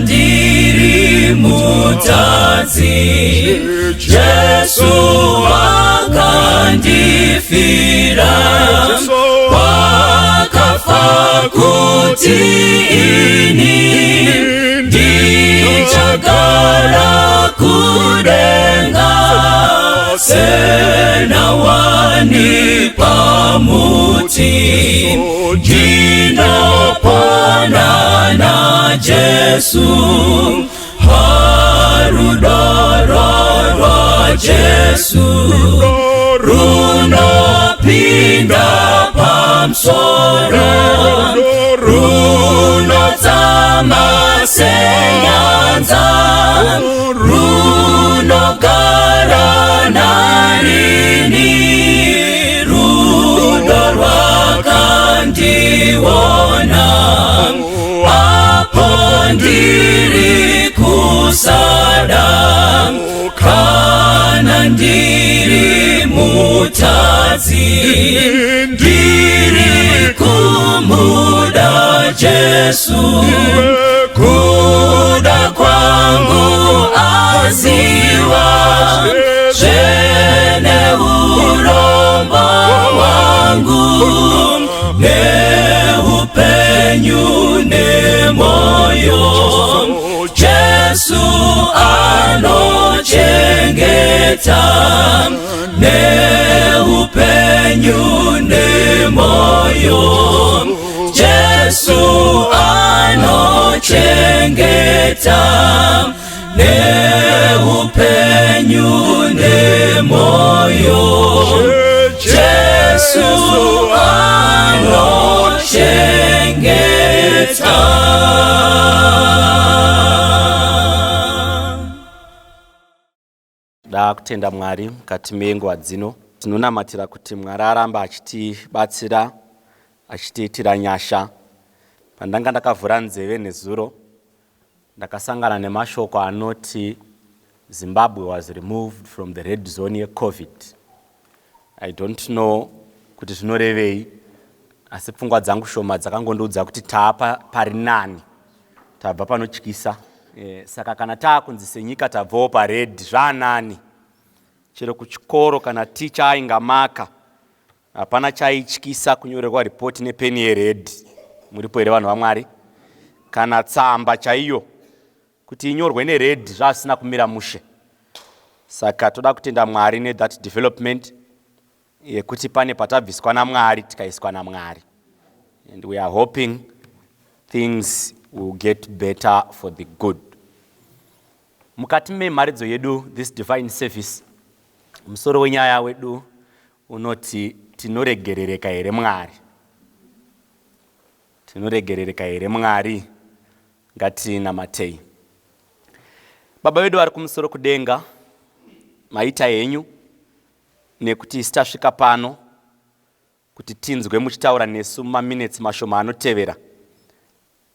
Ndiri mutadzi, Jesu akandifira, wakafa kuti ini ndichagara kudenga senawani pamuti, ndinopona na Jesu, harudo rwa Jesu runopinda pamusoro, runodzama senyanza, runogara narini, rudo rwakandiona apo ndiri kusada, kana ndiri mutadzi, ndiri kumuda Jesu, kuda kwangu aziva zvene urombo hwangu, neupenyu nemoyo. Jesu anochengeta neupenyu nemoyo. Jesu anochengeta neupenyu nemoyo. Jesu anochengeta. Da kutenda Mwari mukati menguva dzino. Tinonamatira kuti Mwari aramba achitibatsira, achitiitira nyasha. Pandanga ndakavhura nzeve nezuro, ndakasangana nemashoko anoti Zimbabwe was removed from the red zone yeCovid. I don't know kuti zvinorevei, asi pfungwa dzangu shoma dzakangondiudza kuti taapa pari nani, tabva panotyisa. Saka kana taakunzi senyika tabvawo pared, zvaanani. Chero kuchikoro kana ticha aingamaka, hapana chaityisa kunyorerwa ripoti nepeni yered. Muripo here, vanhu vaMwari? Kana tsamba chaiyo kuti inyorwe nered, zvasina kumira mushe. Saka toda kutenda Mwari nethat development yekuti pane patabviswa naMwari tikaiswa naMwari, and we are hoping things will get better for the good. Mukati memharidzo yedu, this divine service, musoro wenyaya wedu unoti, "Tinoregerereka here Mwari? Tinoregerereka here Mwari?" Ngatinamatei. Baba vedu vari kumusoro kudenga, maita henyu nekuti isi tasvika pano kuti tinzwe muchitaura nesu mumaminetsi mashoma anotevera.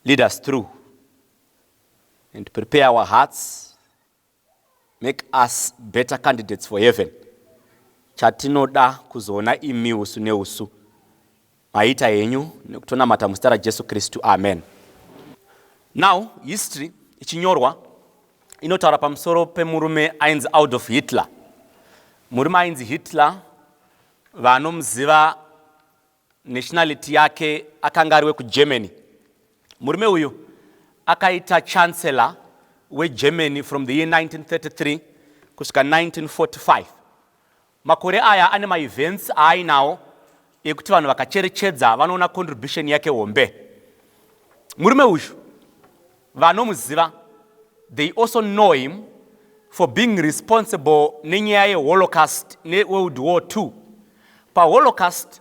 Lead us through and prepare our hearts. Make us better candidates for heaven. Chatinoda kuzoona imi usu neusu. Maita henyu nekutonamata muzita raJesu Kristu, amen. Now, history ichinyorwa inotaura pamusoro pemurume ainzi Adolf Hitler. Murume ainzi Hitler, vanomuziva, nationality yake akanga ari wekuGermany. Murume uyu akaita chancellor weGermany from the year 1933 kusvika 1945. Makore aya ane maevents aainawo ekuti vanhu vakacherechedza vanoona contribution yake hombe. Murume uyu vanomuziva, they also know him for being responsible nenyaya yeHolocaust neWorld War II. PaHolocaust,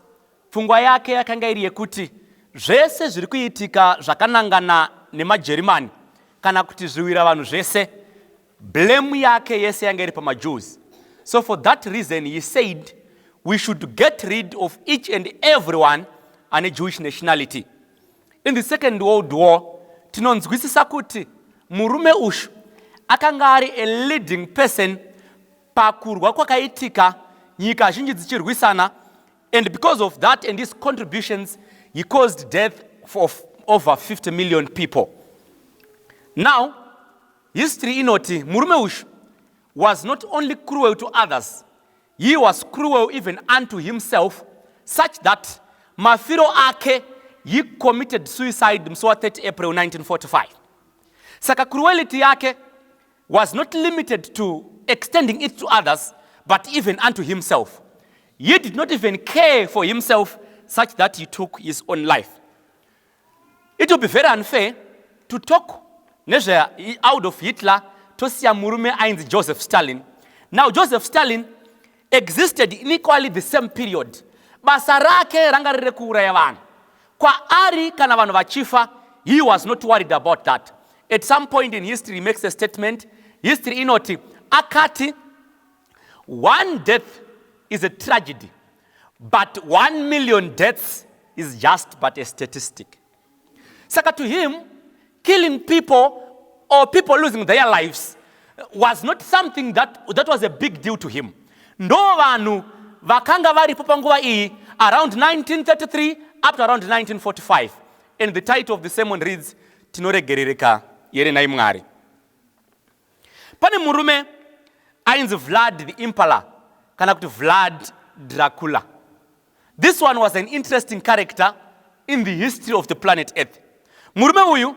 pfungwa yake yakanga iri yekuti zvese zviri kuitika zvakanangana nemaJerimani kana kuti zviwira vanhu zvese, blame yake yese yanga iri pamaJews. So for that reason he said we should get rid of each and everyone ane Jewish nationality. In the Second World War, tinonzwisisa kuti murume ushu akanga ari a leading person pakurwa kwakaitika nyika zhinji dzichirwisana, and because of that and his contributions, he caused death of over 50 million people. Now, history inoti murume uyu was not only cruel to others, he was cruel even unto himself, such that mafiro ake, he committed suicide musi wa30 April 1945. Saka cruelty yake was not limited to extending it to others, but even unto himself. He did not even care for himself, such that he took his own life. It will be very unfair to talk nezve Adolf Hitler tosiya murume ainzi Joseph Stalin. Now, Joseph Stalin existed in equally the same period. Basa rake ranga riri rekuuraya vanhu. Kwaari, kana vanhu vachifa, he was not worried about that. At some point in history he makes a statement. History inoti akati, "One death is a tragedy, but 1 million deaths is just but a statistic." Saka to him, killing people or people losing their lives was not something that was a big deal to him. Ndo vanhu vakanga varipo panguva iyi, around 1933 up to around 1945. And the title of the sermon reads, "Tinoregerereka here nai Mwari?" Pane murume ainzi Vlad the Impaler, kana kuti Vlad Dracula. This one was an interesting character in the history of the planet Earth. Murume uyu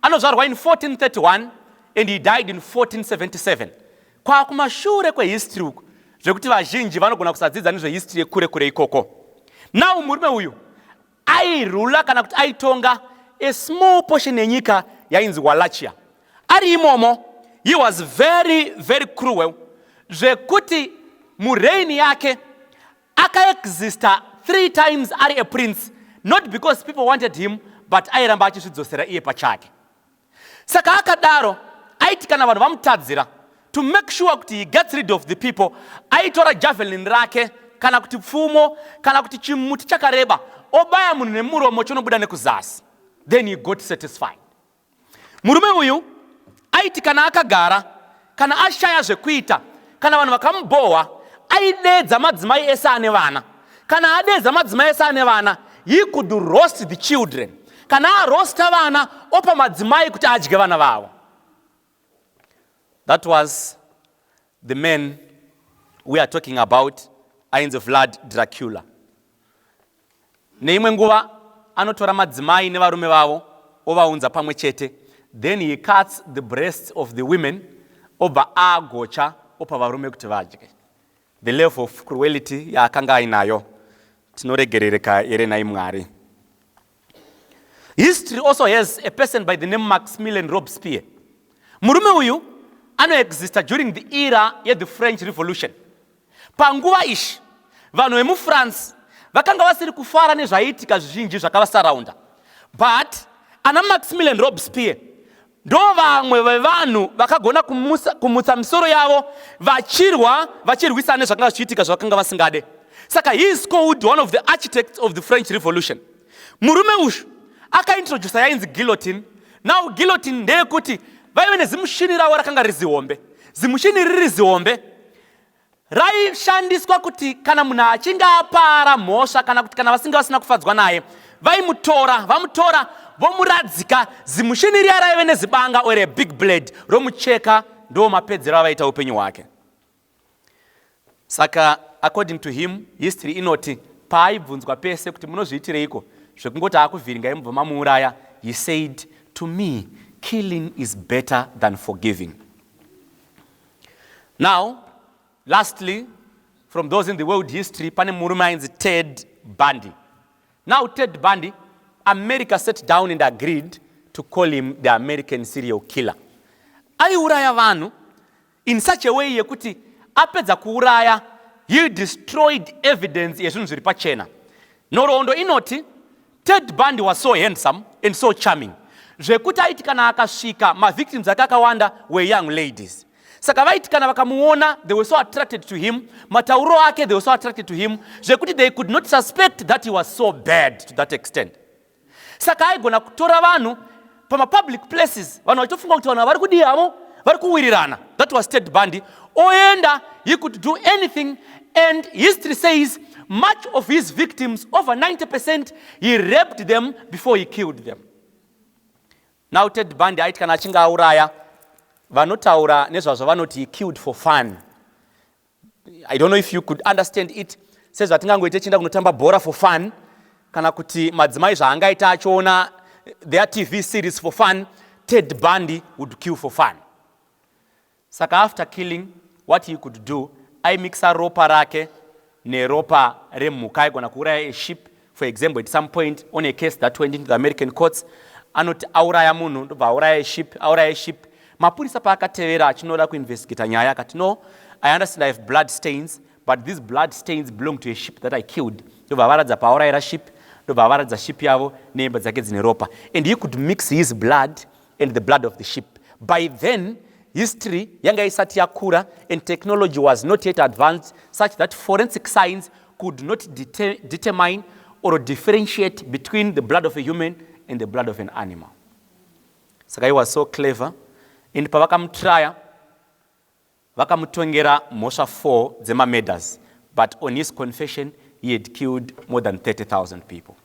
anozvarwa in 1431 and he died in 1477, kwakumashure kwehistory uku, zvekuti vazhinji vanogona kusadzidza nezvehistory yekure kure ikoko. Now, murume uyu airula, kana kuti aitonga, a small portion yenyika yainzi Wallachia. Ari imomo, he was very, very cruel, zvekuti mureign yake akaexista three times ari a prince, not because people wanted him, but airamba achizvidzosera iye pachake. Saka akadaro, aiti kana vanhu vamutadzira, to make sure kuti he gets rid of the people, aitora javelin rake, kana kuti pfumo, kana kuti chimuti chakareba, obaya munhu nemuromo, chonobuda nekuzasi. Then he got satisfied. Murume uyu aiti kana akagara, kana ashaya zvekuita, kana vanhu vakamubhohwa, aidedza madzimai ese ane vana. Kana adedza madzimai ese ane vana, he could roast the children. Kana aroasta vana, opa madzimai kuti adye vana vavo. That was the man we are talking about, ainzi Vlad Dracula. Neimwe nguva anotora madzimai nevarume vavo, ovaunza pamwe chete. Then he cuts the breasts of the women, obva agocha, opa varume kuti vadye. The level of cruelty yaakanga ainayo. Tinoregerereka here nai Mwari? History also has a person by the name Maximilian Robespierre. Murume uyu anoexista during the era yethe French Revolution. Panguva ishi, vanhu vemufrance vakanga vasiri kufara nezvaiitika zvizhinji zvakavasaraunda, but ana Maximilian Robespierre ndo vamwe vevanhu vakagona kumutsa misoro yavo, vachirwa, vachirwisana nezvakanga zvichiitika zvavakanga vasingade. Saka he is called one of the architects of the French Revolution. Murume uyu akaintrodusa yainzi guillotine. Now, guillotine ndeyekuti vaive nezimushini ravo rakanga rizihombe. Zimushini riri zihombe raishandiswa kuti kana munhu achinge apara mhosva, kana kuti kana vasinge vasina kufadzwa naye, vaimutora, vamutora, vomuradzika. Zimushini riya raive nezibanga or a big blade, romucheka. Ndo mapedzero avaita upenyu hwake. Saka according to him, history inoti paaibvunzwa pese kuti munozviitireiko zvekungoti akuvhiringai mubva mamuuraya, he said, "To me, killing is better than forgiving." Now, lastly, from those in the world history, pane murume ainzi Ted Bundy. Now, Ted Bundy, America sat down and agreed to call him the American serial killer. Aiuraya vanhu in such a way yekuti apedza kuuraya, he destroyed evidence yezvinhu zviri pachena. Nhoroondo inoti Ted Bundy was so handsome and so charming, zvekuti aiti kana akasvika, mavictims ake akawanda were young ladies. Saka vaiti kana vakamuona, they were so attracted to him, matauro ake, they were so attracted to him, zvekuti they could not suspect that he was so bad to that extent. Saka aigona kutora vanhu pamapublic places, vanhu vachitofunga kuti vanhu vari kudii havo, vari kuwirirana. That was Ted Bundy. Oenda, he could do anything. And history says much of his victims, over 90%, he raped them before he killed them. Now Ted Bundy aiti kana achinge auraya, vanotaura nezvazvo vanoti he killed for fun. I don't know if you could understand it, sezvatingangoite chienda kunotamba bhora for fun, kana kuti madzimai zvaangaita achiona their TV series for fun. Ted Bundy would kill for fun. Saka after killing, what he could do, aimixa ropa rake neropa remhuka. Aigona kuuraya a sheep, for example. At some point on a case that went into the American courts, anoti auraya munhu, ndobva auraya sheep, auraya sheep. Mapurisa paakatevera achinoda kuinvestigata nyaya, akati, "No, I understand I have blood stains, but these blood stains belong to a sheep that I killed." Ndobva avaradza paaurayira sheep, ndobva avaradza sheep yavo nehembe dzake dzine ropa, and he could mix his blood and the blood of the sheep. By then history yanga isati yakura and technology was not yet advanced such that forensic science could not determine or differentiate between the blood of a human and the blood of an animal. Saka he was so clever, and pavakamutraya, vakamutongera mhosva 4 dzemamurders, but on his confession he had killed more than 30,000 people.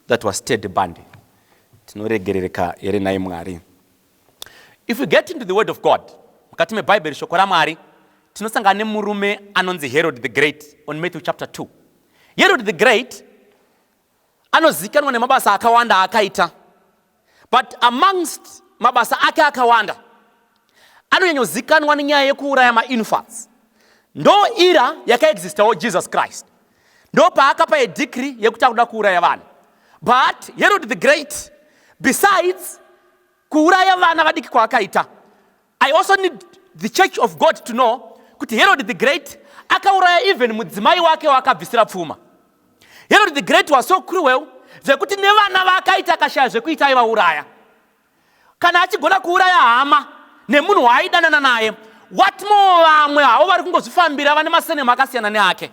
That was Ted Bundy. Tinoregerereka here nhai Mwari? If we get into the word of God, mukati mebhaibheri, shoko raMwari, tinosangana nemurume anonzi Herod the Great on Matthew chapter 2. Herod the Great anozivikanwa nemabasa akawanda akaita, but amongst mabasa ake akawanda, anonyanyozikanwa nenyaya yekuuraya mainfants. Ndo era yakaexistawo Jesus Christ, ndo paakapa edecree yekuti akuda kuuraya vanhu. But Herod the Great, besides kuuraya vana vadiki kwaakaita, I also need the church of God to know kuti Herod the Great akauraya even mudzimai wake waakabvisira pfuma. Herod the Great was so cruel zvekuti nevana vaakaita, akashaya zvekuita, aivauraya. Kana achigona kuuraya hama nemunhu waaidanana naye, what more vamwe havo vari kungozvifambira, vane masurname akasiyana neake?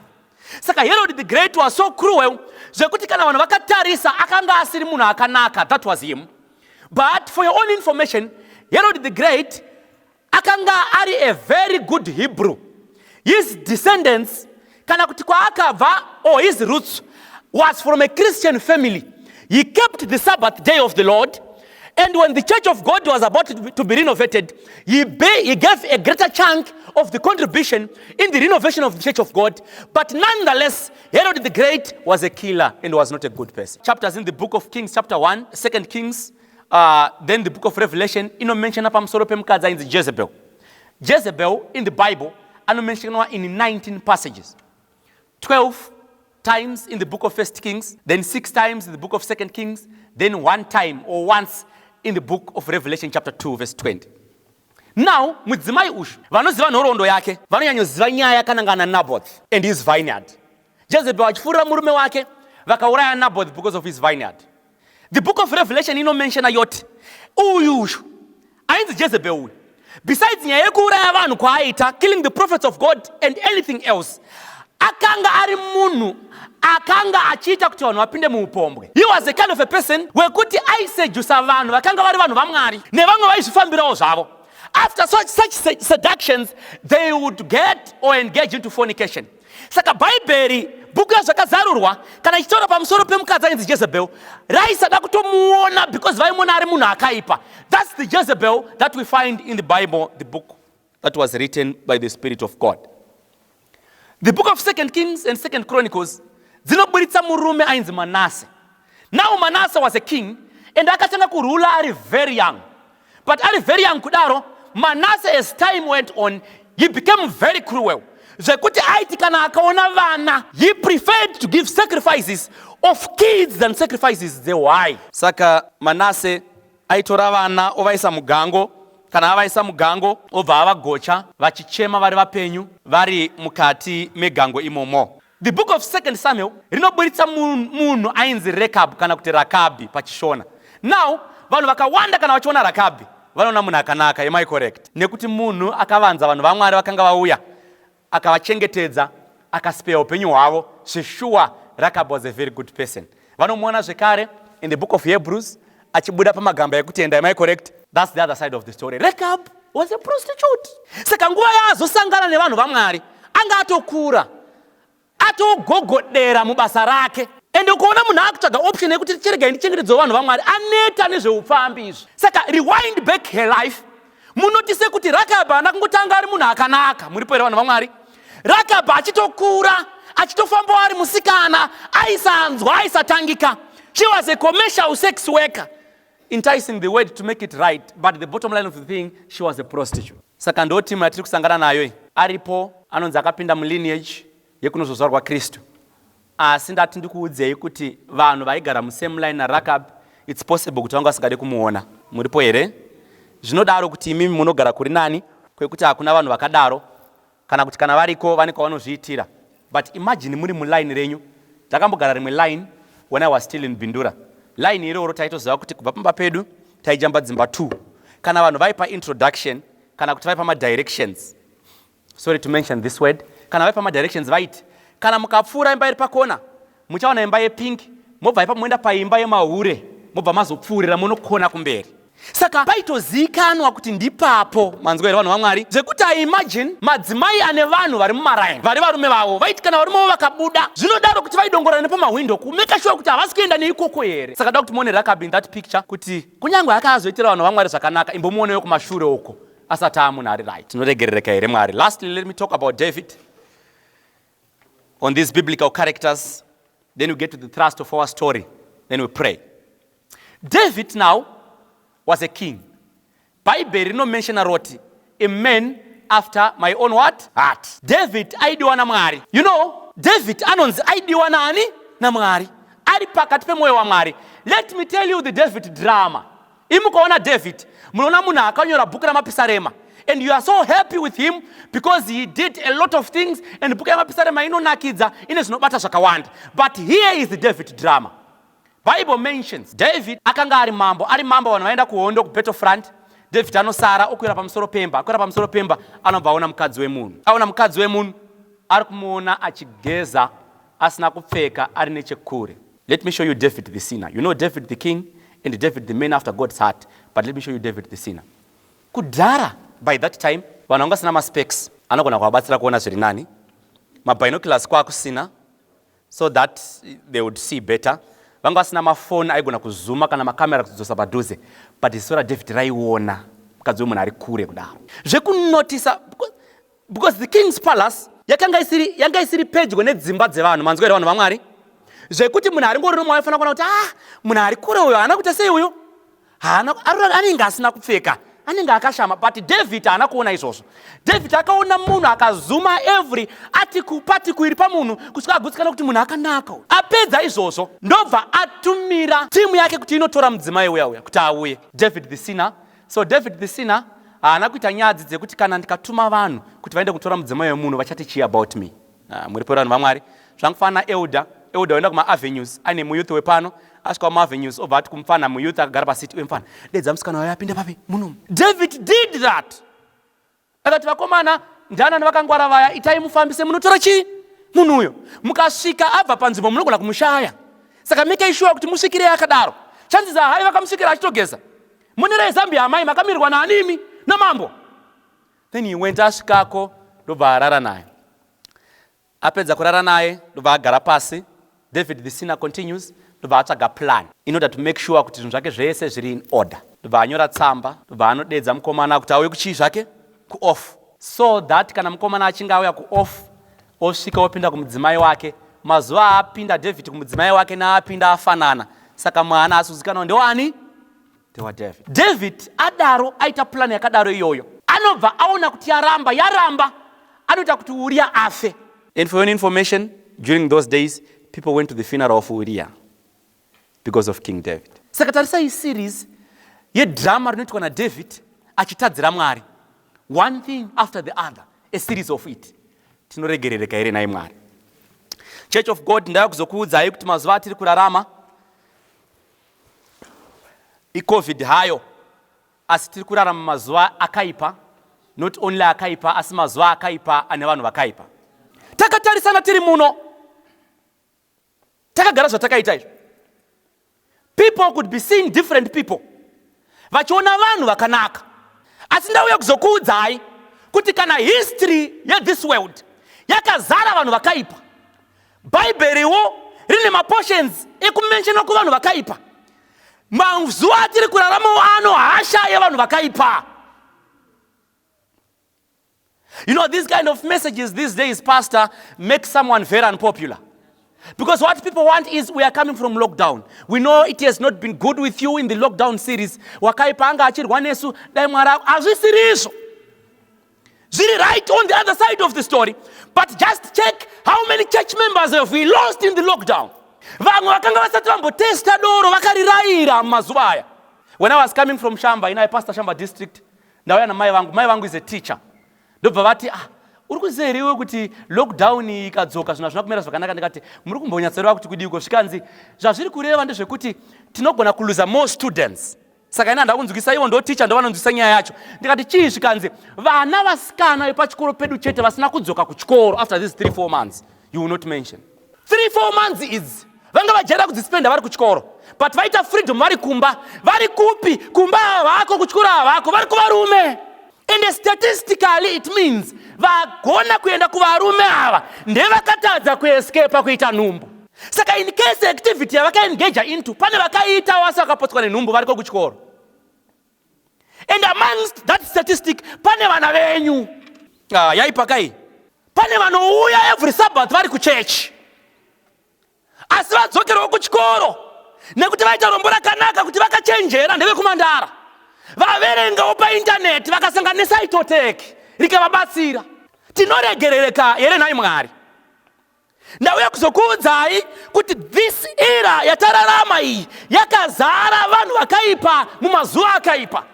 Saka Herod the Great was so cruel zvekuti kana vanhu vakatarisa, akanga asiri munhu akanaka. That was him. But for your own information, Herod the Great akanga ari a very good Hebrew. His descendants, kana kuti kwaakabva or his roots, was from a Christian family. He kept the Sabbath day of the Lord, and when the church of God was about to be renovated, he gave a greater chunk of the contribution in the renovation of the church of God. But nonetheless, Herod the Great was a killer and was not a good person. Chapters in the book of Kings, chapter 1, Second Kings, then the book of Revelation inomentiona pamusoro pemukadzi ainzi Jezebel. Jezebel in the Bible anomentionwa in 19 passages, 12 times in the book of First Kings, then six times in the book of Second Kings, then one time or once in the book of Revelation, chapter 2, verse 20. Now mudzimai uyu, vanoziva nhoroondo yake vanonyanyoziva nyaya yakanangana naNaboth and his vineyard. Jezebel achifurira murume wake, vakauraya Naboth because of his vineyard. The book of Revelation inomentiona yoti uyu uyu ainzi Jezebel uyu, besides nyaya yekuuraya vanhu kwaaita, killing the prophets of God and anything else, akanga ari munhu akanga achiita kuti vanhu vapinde muupombwe. He was a kind of a person wekuti aisedusa vanhu vakanga vari vanhu vaMwari nevamwe vaizvifambirawo zvavo. After such seductions, they would get or engage into fornication. Saka Bhaibheri, bhuku yaZvakazarurwa, kana ichitaura pamusoro pemukadzi ainzi Jezebel, raisada kutomuona because vaimuona ari munhu akaipa. That's the Jezebel that we find in the Bible, the book that was written by the Spirit of God. The book of Second Kings and Second Chronicles dzinoburitsa murume ainzi Manase. Now Manase was a king and akatanga kurula ari very young. But ari very young kudaro, Manase, as time went on, he became very cruel zvekuti aiti kana akaona vana, he preferred to give sacrifices of kids than sacrifices dzehwai. Saka Manase aitora vana ovaisa mugango. Kana avaisa mugango, obva avagocha vachichema vari vapenyu vari mukati megango imomo. The book of Second Samuel rinoburitsa munhu ainzi Rekab, kana kuti Rakabi pachiShona. Now vanhu vakawanda kana vachiona Rakabi, vanoona munhu akanaka. Am I correct? Nekuti munhu akavanza vanhu vaMwari vakanga vauya, akavachengetedza, akasipeya upenyu hwavo. Zveshuwa, Rakab was a very good person. Vanomuona zvekare in the book of Hebrews achibuda pamagamba ekutenda. Am I correct? That's the other side of the story. Rekab was a prostitute. Saka nguva yaazosangana nevanhu vaMwari, anga atokura, atogogodera mubasa rake. Ende ukaona munhu akutsvaga option yekuti chiregai ndichengetedzewo vanhu vaMwari, aneta nezveupfambi izvi. Saka rewind back her life, munotise kuti Rakabhi haana kungotanga ari munhu akanaka. Muripo here vanhu vaMwari? Rakabhi achitokura, achitofambawo ari musikana, aisanzwa, aisatangika. She was a commercial sex worker. Enticing the word to make it right, but the bottom line of the thing, she was a prostitute. Saka ndo timu yatiri kusangana nayo iyi. Aripo anonzi akapinda mulineage yekunozozvarwa Kristu. Asi ndati ndikuudzei kuti vanhu vaigara musame line naRakab, it's possible kuti vanga vasingade kumuona. Muripo here? Zvinodaro kuti imimi munogara kuri nani kwekuti hakuna vanhu vakadaro, kana kuti kana variko vane kwavanozviitira. But imagine muri muline renyu. Ndakambogara rimwe line when I was still in Bindura. Line iroro taitoziva kuti kubva pamba pedu taijamba dzimba 2. Kana vanhu vaipa introduction kana kuti vaipa madirections, sorry to mention this word, kana vaipa madirections vaiti kana mukapfuura imba iri pakona muchaona imba yepink, mobva ipapo moenda paimba yemahure, mobva mazopfuurira monokona kumberi. Saka paitoziikanwa kuti ndipapo. Manzwa here vanhu vaMwari? Zvekuti I imagine madzimai ane vanhu vari mumaraini vari varume vavo, vaiti kana varume vavo vakabuda, zvinodaro kuti vaidongorana nepamahwindo kumeka sure kuti havasi kuenda neikoko here. Saka da kuti muone Rakabi in that picture, kuti kunyange akazoitira vanhu vaMwari zvakanaka, imbomuonewo kumashure uko asati amunhu ari right. Tinoregerereka here Mwari? Lastly, let me talk about David on these biblical characters, then we get to the thrust of our story, then we pray. David now was a king. Bhaibheri rinomentiona roti a man after my own what? Heart. David aidiwa naMwari. You know, David anonzi aidiwa nani? NaMwari, ari pakati pemwoyo waMwari. Let me tell you the David drama. Imukaona David, munoona munhu akanyora bhuku raMapisarema, and you are so happy with him because he did a lot of things, and bhuku yaMapisarema inonakidza, ine zvinobata zvakawanda. But here is the David drama. Bible mentions David akanga ari mambo. Ari mambo, vanhu vaenda kuhondo, kubattlefront. David anosara okwira pamusoro pemba. Akwira pamusoro pemba, anobva aona mukadzi wemunhu. Aona mukadzi wemunhu, ari kumuona achigeza asina kupfeka, ari nechekure. Let me show you David the sinner. You know David the king and David the man after God's heart, but let me show you David the sinner. Kudhara, by that time, vanhu vanga vasina maspecs anogona kuvabatsira kuona zviri nani, mabinoculars kwakusina so that they would see better. Vanga vasina mafoni aigona kuzuma kana makamera kudzosa padhuze, but ziso raDavid raiona mukadzi wemunhu ari kure kudaro zvekunotisa, because the king's palace yakanga isiri, yanga isiri pedyo nedzimba dzevanhu. Manzwa here vanhu vaMwari? Zvekuti munhu ari ngori nomwe aifanira kuona kuti, ah, munhu ari kure uyo haana kuita sei, uyo haana, anenge asina kupfeka, anenge akashama. But David haana kuona izvozvo. David akaona munhu akazuma every article, particle iri pamunhu kusvika agutsikana kuti munhu akanaka uyu. Apedza izvozvo, ndobva atumira timu yake kuti inotora mudzimai uya uya kuti auye. David the sinner. So David the sinner haana kuita nyadzi dzekuti kana ndikatuma vanhu kuti vaende kutora mudzimai wemunhu, vachati chii about me? Ah, muripo vanhu vaMwari? Zvangufanana elder. Elder oenda kumaavenues aine muyouth wepano. Asvika kumavenues, obva ati kumufana muyouth akagara pasiti, wemufana, dedza musikana wayo apinde papi munomu. David did that. Akati, vakomana, ndanani vakangwara vaya, itai mufambise munotora chii munhu uyo. Mukasvika abva panzvimbo, munogona kumushaya, saka make sure kuti musvikirei akadaro. Chanzi zahai vakamusvikira achitogeza. Munerei Zambia amai, makamirwa naanimi? Namambo. Then he went. Asvikako, ndobva arara naye. Apedza kurara naye, ndobva agara pasi. David the sinner continues. Ndobva atsvaga plan in order to make sure kuti zvinhu zvake zvese zviri in order. Ndobva anyora tsamba, ndobva anodedza mukomana kuti auye kuchii zvake, kuoff, so that kana mukomana achinge auya kuoff, osvika opinda kumudzimai wake. Mazuva aapinda David kumudzimai wake naapinda afanana, saka mwana asi kuzikanwa ndewani? NdewaDavid. David adaro, aita plan yakadaro iyoyo, anobva aona kuti yaramba, yaramba. Anoita kuti Uriya afe. And for your information, during those days people went to the funeral of Uriah because of King David. Saka tarisai series yedrama rinoitwa naDavid achitadzira Mwari, one thing after the other, a series of it. Tinoregerereka here nhai Mwari? Church of God, ndava kuzokuudzai kuti mazuva atiri kurarama, iCovid hayo, asi tiri kurarama mazuva akaipa. Not only akaipa, asi mazuva akaipa ane vanhu vakaipa. Takatarisana tiri muno, takagara zvatakaita izvo, people could be seeing different people, vachiona vanhu vakanaka. Asi ndauya kuzokuudzai kuti kana history yethis world yakazara vanhu vakaipa, Bhaibheriwo. Rine maportions ekumenshena kuvanhu vakaipa. Mazuva atiri kuraramawo ano hasha yevanhu vakaipa. You know, these kind of messages these days, Pastor, make someone very unpopular. Because what people want is, we are coming from lockdown. We know it has not been good with you in the lockdown series. Wakaipa anga achirwa nesu, dai Mwari hazvisiri izvo. Zviri right on the other side of the story. But just check how many church members have we lost in the lockdown. Vamwe vakanga vasati vambotesta doro vakarirayira mumazuva aya. When I was coming from Shamba, in I pastor Shamba district, ndauya namai vangu. Mai vangu is a teacher. Ndobva vati, "Ah, uri kuziva here iwe kuti lockdown ikadzoka zvinhu hazvina kumira zvakanaka?" Ndikati, "Muri kumbonyatsoreva kuti kudiko?" Zvikanzi, "Zvazviri kureva ndezvekuti tinogona kuluza more students." Saka ina ndakunzwisa, ivo ndo ticha, ndo vanonzwisa nyaya yacho. Ndikati, "Chii?" Zvikanzi, "Vana vasikana vepachikoro pedu chete vasina kudzoka kuchikoro after these 3 4 months, you will not mention. 3 4 months idzi vanga vajaira kudzispenda vari kuchikoro, but vaita freedom vari kumba. Vari kupi? Kumba havako, kuchikoro havako, vari kuvarume. And statistically it means vagona kuenda kuvarume ava ndevakatadza kuescapa kuita nhumbu. Saka in case activity yavakaengaja into, pane vakaita wasi vakapotswa nenhumbu variko kuchikoro. And amongst that statistic pane vana venyu." Ah, yaipakai. Pane vanouya every Sabbath vari kuchechi, asi vadzokerwa kuchikoro nekuti vaita rombo rakanaka kuti vakachenjera, ndevekumandara, vaverengawo paindaneti, vakasangana neCytotec rikavabatsira. Tinoregerereka here nhai Mwari? Ndauya kuzokuudzai kuti this era yatararama iyi yakazara vanhu vakaipa mumazuva akaipa.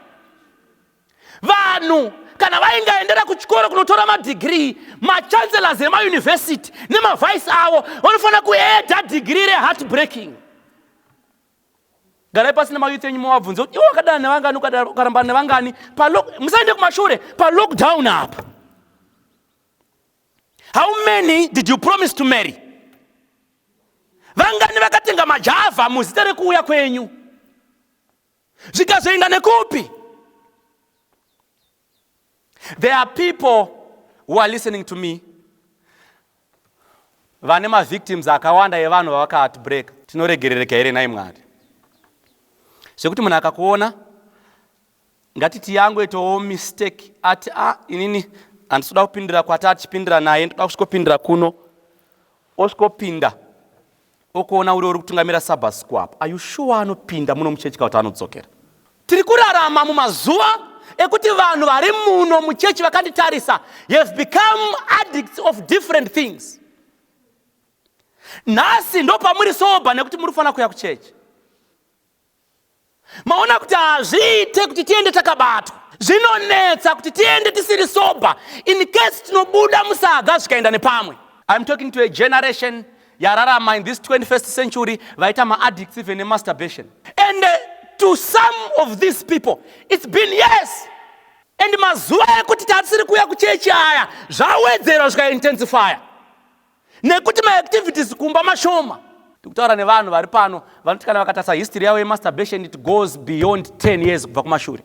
Vanhu kana vaingaendera kuchikoro kunotora madhigirii, machancellors emayunivhesiti nemavice avo vanofanira kuadda dhigiri reheart breaking. Garai pasi nemayouth enyu, muvabvunze kuti, "Iwe wakadana nevangani? Ukarambana nevangani?" Musaende kumashure, palockdown apa, how many did you promise to marry? Vangani vakatenga majavha muzita rekuuya kwenyu, zvikazoenda nekupi? There are people who are listening to me vane mavictims akawanda evanhu vavakaheartbreak. Tinoregerereka here nhai Mwari, zvekuti munhu akakuona, ngatiti yangoitawo mistake, ati, "A ah, inini handisi kuda kupindira kwati achipindira naye, ndoda kusvikopindira kuno," osvikopinda, okuona uri kutungamira Sabbath school apa, are you sure anopinda muno muchechi kuti anodzokera? Tiri kurarama mumazuva ekuti vanhu vari muno muchechi vakanditarisa have become addicts of different things. Nhasi ndo pamuri sober nekuti muri kufanira kuuya kuchechi. Maona kuti hazviite kuti tiende takabatwa. Zvinonetsa kuti tiende tisiri sober in case tinobuda musaga zvikaenda nepamwe. I'm talking to a generation yararama in this 21st century, vaita maaddicts even nemasturbation. And to some of these people it's been years, and mazuva ekuti tatisiri kuuya kuchechi aya zvawedzerwa, zvikaintensifya nekuti maactivities kumba mashoma. Ndikutaura nevanhu vari pano vanoti kana vakatarisa history yavo yemasturbation, it goes beyond 10 years kubva kumashure.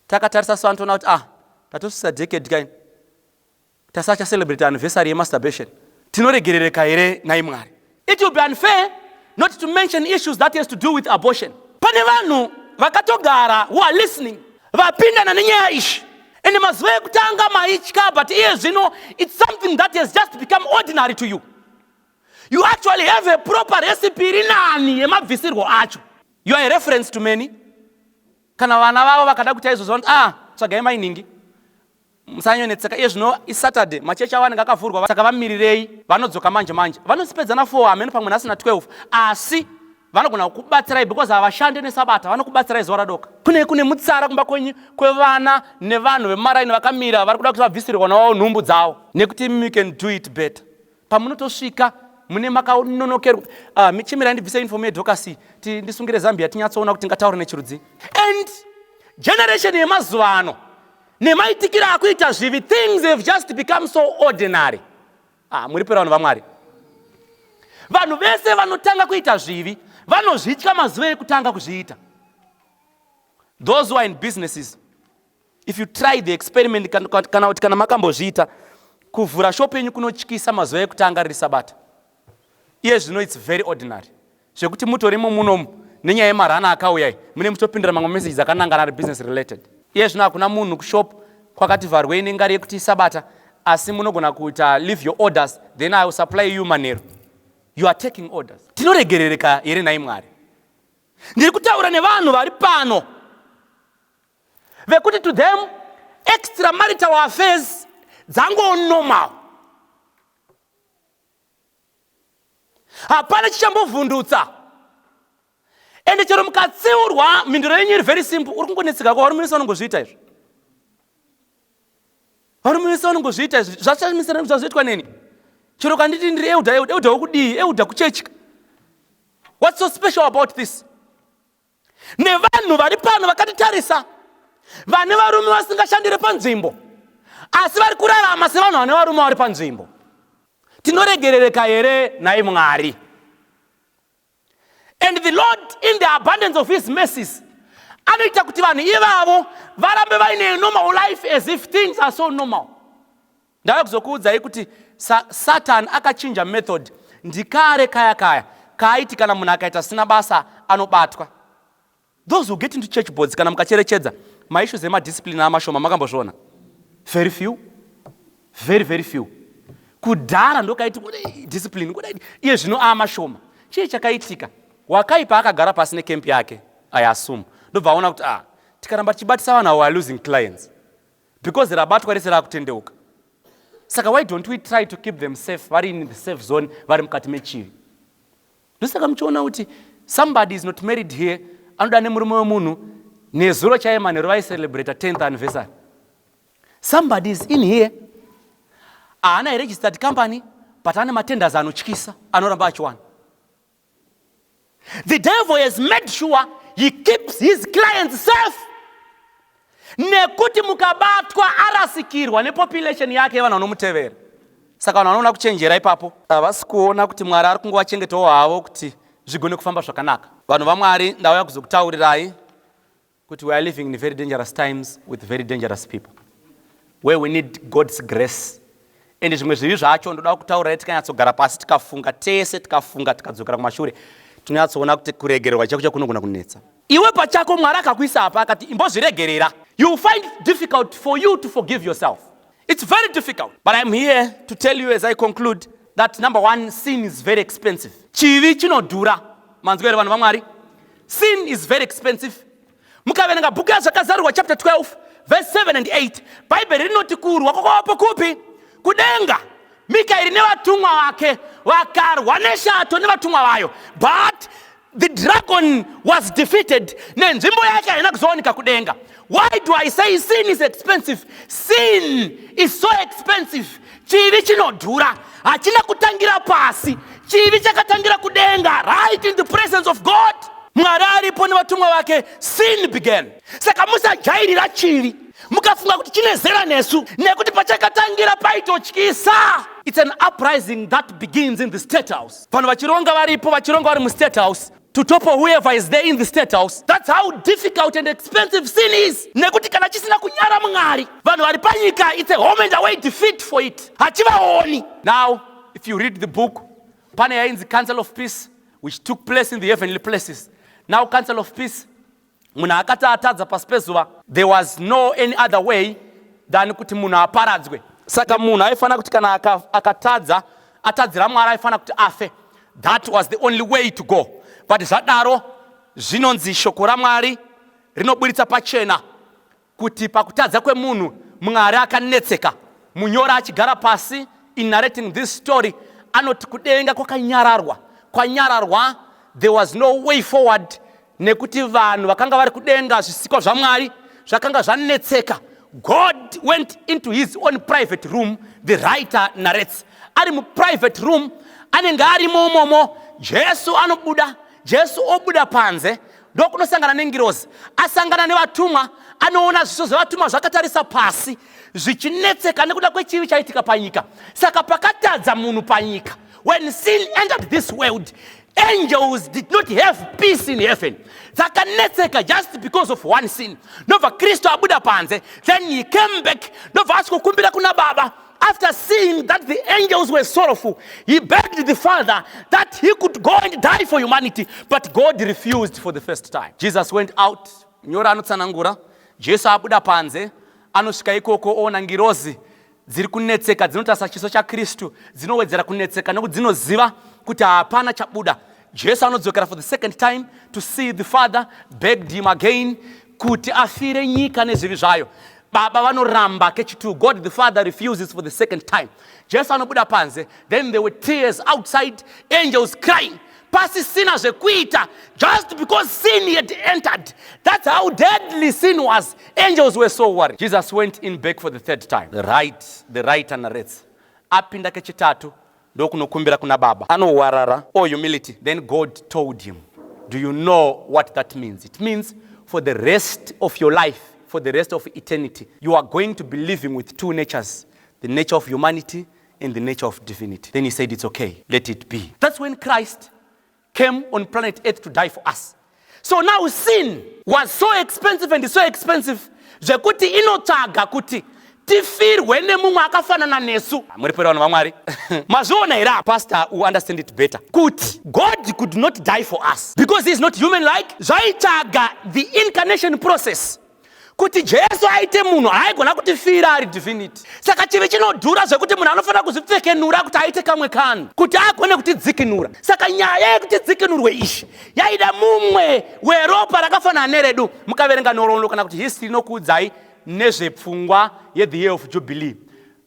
Takatarisa so vanotoona kuti, ah, tatosvisa decade kaini tasachacelebrate anniversary yemasturbation. Tinoregerereka here nhai Mwari? It will be unfair not to mention issues that has to do with abortion. Pane vanhu vakatogara who are listening vapindana nenyaya izvi, ende mazuva ekutanga maitya, but iye zvino it's something that has just become ordinary to you. You actually have a proper recipe iri nani yemabvisirwo acho. You are a reference to many. Kana vana vavo vakada kuita izvozvo, vanoti, "Ah, tsvagai mainingi, musanyonetseka." Iye zvino iSaturday, machechi avo anenge akavhurwa, saka vamirirei, vanodzoka manje manje. Vanosipedza na4, hamene pamwe nhasi na12, asi vanogona kukubatsirai because havashande nesabata. Vanokubatsirai zuva radoka. Kune mutsara kumba kwenyu kwevana nevanhu vemumaraini vakamira, vari kuda kuti vabvisirwa navo nhumbu dzavo nekuti you can do it better. Pamunotosvika mune makanonokerwa. Uh, chimirai ndibvise uniform yedhokasi, ndisungire Zambia, tinyatsoona kuti tingataura nechirudzi. And generation yemazuva ano nemaitikiro akuita zvivi, things have just become so ordinary. Ah, muri pera vanhu vaMwari. Vanhu vese vanotanga kuita zvivi vanozvitya mazuva ekutanga kuzviita. Those who are in businesses, if you try the experiment, kana kuti kana makambozviita, kuvhura shopu yenyu kunotyisa mazuva ekutanga riri Sabata. Iye zvino it's very ordinary zvekuti mutorimo munomu nenyaya yemarana akauya iyi, mune muchitopindura mamwe messages akanangana ari business related. Iye zvino hakuna munhu kushop kwakati vharwei nengari yekuti isabata, asi munogona kuita leave your orders, then I will supply you manheru. You are taking orders. Tinoregerereka here nhai Mwari? Ndiri kutaura nevanhu vari pano vekuti to them extra marital affairs dzangoo normal. Hapana chichambovhundutsa. Ende chero mukatsiurwa, mhinduro yenyu iri very simple. Uri kungonetseka ko varume vese vanongozviita izvo. Varume vese vanongozviita izvo. Zvachamisana zvazvoitwa neni. Chero kanditi ndiri elder, elder, elder wokudii? Elder kuchechi. What's so special about this? Nevanhu vari pano vakatitarisa, vane varume vasingashandire panzvimbo, asi vari kurarama sevanhu vane varume vari panzvimbo. Tinoregerereka here nhai Mwari? And the Lord in the abundance of his mercies anoita kuti vanhu ivavo varambe vaine normal life as if things are so normal. Ndava kuzokuudzai kuti sa, Satan akachinja method ndikare kaya kaya kaaiti kana munhu akaita sina basa anobatwa. Those who get into church boards kana mukacherechedza maissues emadiscipline amashoma makambozviona? Very few. Very very few. Kudhara ndokaiti kudai discipline kudai iye zvino amashoma. Chii chakaitika? Wakaipa akagara pasi necamp yake, I assume. Ndobva aona kuti ah, tikaramba tichibatisa vanhu ava we are losing clients. Because rabatwa rese rakutendeuka. Saka why don't we try to keep them safe, vari in the safe zone, vari mukati mechivi. Ndosaka muchiona kuti somebody is not married here, anoda nemurume wemunhu, nezuro chaiye manheru vaicelebrata 10th anniversary. Somebody is in here, haana registered company, but ane matenders anotyisa, anoramba achiwana. The devil has made sure he keeps his clients safe. Nekuti mukabatwa arasikirwa nepopulation yake yevanhu vanomutevera. Saka vanhu vanoona kuchenjera ipapo. Havasi kuona kuti Mwari ari kungovachengetawo havo kuti zvigone kufamba zvakanaka. Vanhu vaMwari, ndauya kuzokutaurirai kuti we are living in very dangerous times with very dangerous people where we need God's grace. And zvimwe zvivi zvacho ndoda kutaurirai tikanyatsogara pasi tikafunga tese, tikafunga tikadzokera kumashure, tinonyatsoona kuti kuregererwa chako chakunogona kunetsa. Iwe pachako Mwari akakuisa apa akati imbozviregerera. You find it difficult for you to forgive yourself. It's very difficult. But I'm here to tell you as I conclude that number one, sin is very expensive. Chivi chinodhura. Manzwa here vanhu vaMwari? Sin is very expensive. Mukaverenga bhuku yaZvakazarurwa chapter 12 verse 7 and 8, Bhaibheri rinoti kurwa kwakavapo kupi? Kudenga. Mikaeri nevatumwa vake vakarwa neshato nevatumwa vayo, but the dragon was defeated, nenzvimbo yake haina kuzowanika kudenga. Why do I say sin is expensive? Sin is so expensive. Chivi chinodhura, hachina kutangira pasi. Chivi chakatangira kudenga, right in the presence of God. Mwari aripo nevatumwa vake, sin began. Saka musajairira chivi mukafunga kuti chine zera nesu, nekuti pachakatangira paitotyisa. It's an uprising that begins in the state house. Vanhu vachironga varipo, vachironga vari mustate house to topple whoever is there in the state house. That's how difficult and expensive sin is. Nekuti kana chisina kunyara Mwari, vanhu vari panyika, it's a home and away defeat for it. Hachivaoni. Now, if you read the book, pane yainzi Council of Peace, which took place in the heavenly places. Now, Council of Peace, munhu akati atadza pasi pezuva, there was no any other way than kuti munhu aparadzwe. Saka munhu aifanira kuti kana akatadza, atadzira Mwari, aifanira kuti afe. That was the only way to go. But zvadaro, zvinonzi shoko raMwari rinoburitsa pachena kuti pakutadza kwemunhu Mwari akanetseka. Munyori achigara pasi in narrating this story anoti kudenga kwakanyararwa, kwanyararwa, there was no way forward, nekuti vanhu vakanga vari kudenga, zvisikwa zvaMwari zvakanga zvanetseka. God went into his own private room, the writer narrates. Ari muprivate room, anenge arimo umomo, Jesu anobuda, Jesu obuda panze ndokunosangana nengirozi. Asangana nevatumwa, anoona zviso zvevatumwa zvakatarisa pasi zvichinetseka nekuda kwechivi chaitika panyika. Saka pakatadza munhu panyika, when sin entered this world, angels did not have peace in heaven. Dzakanetseka just because of one sin. Ndobva Kristu abuda panze, then he came back, ndobva asvikokumbira kuna Baba. After seeing that the angels were sorrowful, he begged the Father that he could go and die for humanity, but God refused for the first time. Jesus went out. Nyora anotsanangura. Jesu abuda panze, anosvika ikoko oona ngirozi dziri kunetseka, dzinotarisa chiso chaKristu, dzinowedzera kunetseka nekuti dzinoziva kuti hapana chabuda. Jesu anodzokera for the second time to see the Father, begged him again kuti afire nyika nezvivi zvayo. Baba vanoramba kechi2. God the Father refuses for the second time. Jesu anobuda panze. Then there were tears outside, angels crying, pasisina zvekuita, just because sin had entered. That's how deadly sin was. Angels were so worried. Jesus went in back for the third time. The writer narrates, apinda kechitatu ndokunokumbira kuna Baba, anowarara. Oh, humility. Then God told him, "Do you know what that means? It means for the rest of your life, for the rest of eternity, you are going to be living with two natures, the nature of humanity and the nature of divinity." Then he said, "It's okay, let it be." That's when Christ came on planet Earth to die for us. So now sin was so expensive and so expensive zvekuti inotsvaga kuti tifirwe nemumwe akafanana nesu. Muri pera, vanhu vaMwari, mazviona here? Pastor will understand it better, kuti God could not die for us because he is not human like. Zvaitsvaga the incarnation process kuti Jesu aite munhu. Haaigona kutifira ari divinity. Saka chivi chinodhura zvekuti munhu anofanira kuzvipfekenura kuti aite kamwe kanhu kuti agone kutidzikinura. Saka nyaya yekuti dzikinurwe ishi yaida mumwe weropa rakafanana neredu. Mukaverenga nhoroondo kana kuti history, inokuudzai nezvepfungwa yethe year of Jubilee.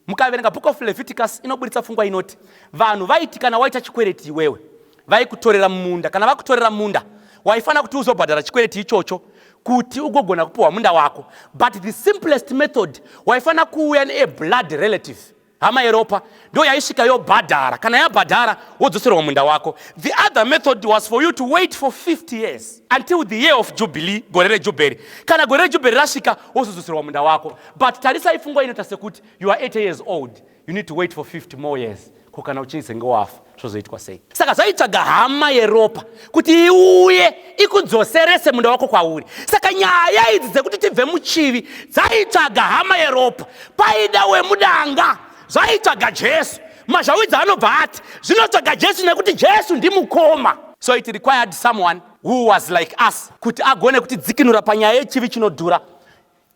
Mukaverenga Book of Leviticus, inoburitsa pfungwa inoti vanhu vaiti kana waita chikwereti iwewe, vaikutorera munda. Kana vakutorera munda, waifanira kuti uzobhadhara chikwereti ichocho kuti ugogona kupiwa munda wako. But the simplest method, waifanira kuuya neblood relative, hama yeropa, ndo yaisvika yobhadhara. Kana yabhadhara, wodzoserwa munda wako. The other method was for you to wait for 50 years until the year of Jubilee, gore rejubheri. Kana gore rejubheri rasvika, wozodzoserwa munda wako. But tarisai pfungwa inoita sekuti you are 80 years old, you need to wait for 50 more years. Ko kana uchinzenge wafa, zvozoitwa sei? Saka zvaitsvaga hama yeropa kuti iuye ikudzoserese munda wako kwauri. Saka nyaya idzi dzekuti tibve muchivi dzaitsvaga hama yeropa, paida wemudanga, zvaitsvaga Jesu. Mazvawidza anobva ati zvinotsvaga Jesu nekuti Jesu ndimukoma. So it required someone who was like us kuti agone kutidzikinura panyaya yechivi chinodhura.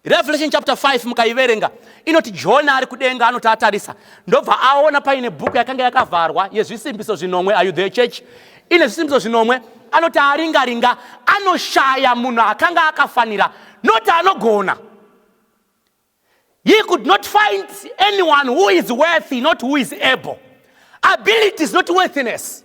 Revelation chapter 5, mukaiverenga, inoti Jona ari kudenga anoti atarisa, ndobva aona paine bhuku yakanga yakavharwa yezvisimbiso zvinomwe. Are you there, church? Ine zvisimbiso zvinomwe. Anoti aringaringa, anoshaya munhu akanga akafanira, not anogona. He could not find anyone who is worthy, not who is able. Ability is not worthiness.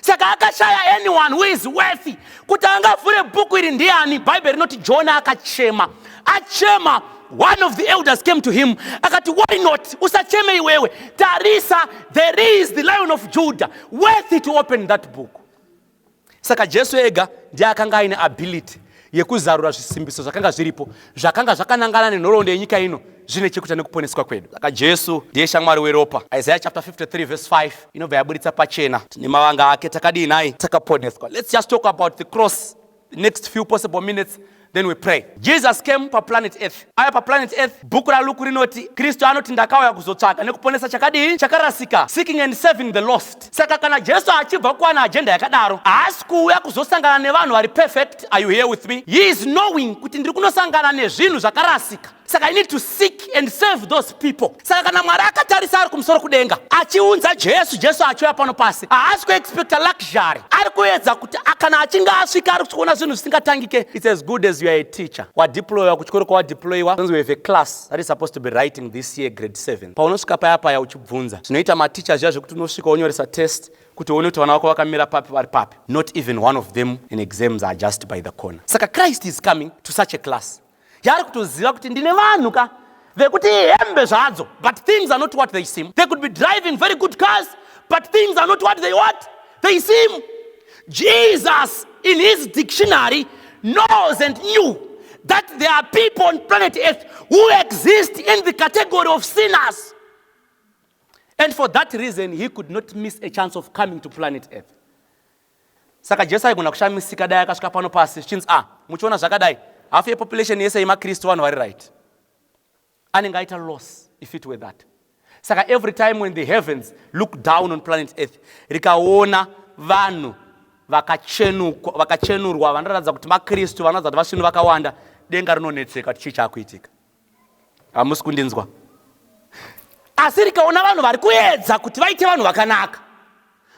Saka akashaya anyone who is worthy kuti angavhure bhuku iri ndiani. Bhaibheri rinoti Jona akachema. Achema, one of the elders came to him akati, "Why not? Usacheme iwewe. Tarisa, there is the Lion of Judah, worthy to open that book." Saka Jesu ega ndiye akanga aine ability yekuzarura zvisimbiso zvakanga zviripo, zvakanga zvakanangana nenhoroondo yenyika ino, zvine chekuita nekuponeswa kwedu. Saka Jesu ndiye shamwari weropa. Isaiah chapter 53 verse 5 inobva yaburitsa pachena, tine mavanga ake takadii nai? Takaponeswa. Let's just talk about the cross the next few possible minutes, then we pray. Jesus came paplanet Earth. Aya paplanet Earth, bhuku raLuku rinoti Kristu anoti, "Ndakauya kuzotsvaka nekuponesa chakadii? Chakarasika," seeking and saving the lost. Saka kana Jesu achibva kuwana agenda yakadaro, haasi kuuya kuzosangana nevanhu vari perfect. Are you here with me? He is knowing kuti ndiri kunosangana nezvinhu zvakarasika, saka I need to seek and save those people. Saka kana Mwari akatarisa ari kumusoro kudenga achiunza Jesu, Jesu achiuya pano pasi, haasi kuexpecta luxury. Ari kuedza kuti kana achinge asvika, ari kuona zvinhu zvisingatangike. It's as good as you are a teacher, wadeployiwa kuchikoro kwawadeployiwa. We have a class that is supposed to be writing this year grade 7. Paunosvika paya paya uchibvunza zvinoita maticha zviya zvekuti unosvika wonyoresa test kuti uone kuti vana vako vakamira papi, vari papi. Not even one of them in exams are just by the corner. Saka Christ is coming to such a class yaari kutoziva kuti ndine vanhu ka vekuti hembe zvadzo, but things are not what they seem. They could be driving very good cars, but things are not what they seem. Jesus in his dictionary knows and knew that there are people on planet Earth who exist in the category of sinners, and for that reason he could not miss a chance of coming to planet Earth. Saka Jesu aigona kushamisika dai akasvika pano pasi zvichinzi, "Ah, muchiona zvakadai, hafu yepopulation yese yemakristu vanhu vari right." Anenge aita loss if it were that. Saka every time when the heavens look down on planet Earth, rikaona vanhu vakachenurwa, vanoratidza kuti maKristu, vanoratidza kuti vasvinu vakawanda, denga rinonetseka kuti chii chaakuitika. Hamusi kundinzwa? Asi rikaona vanhu vari kuedza kuti vaite vanhu vakanaka,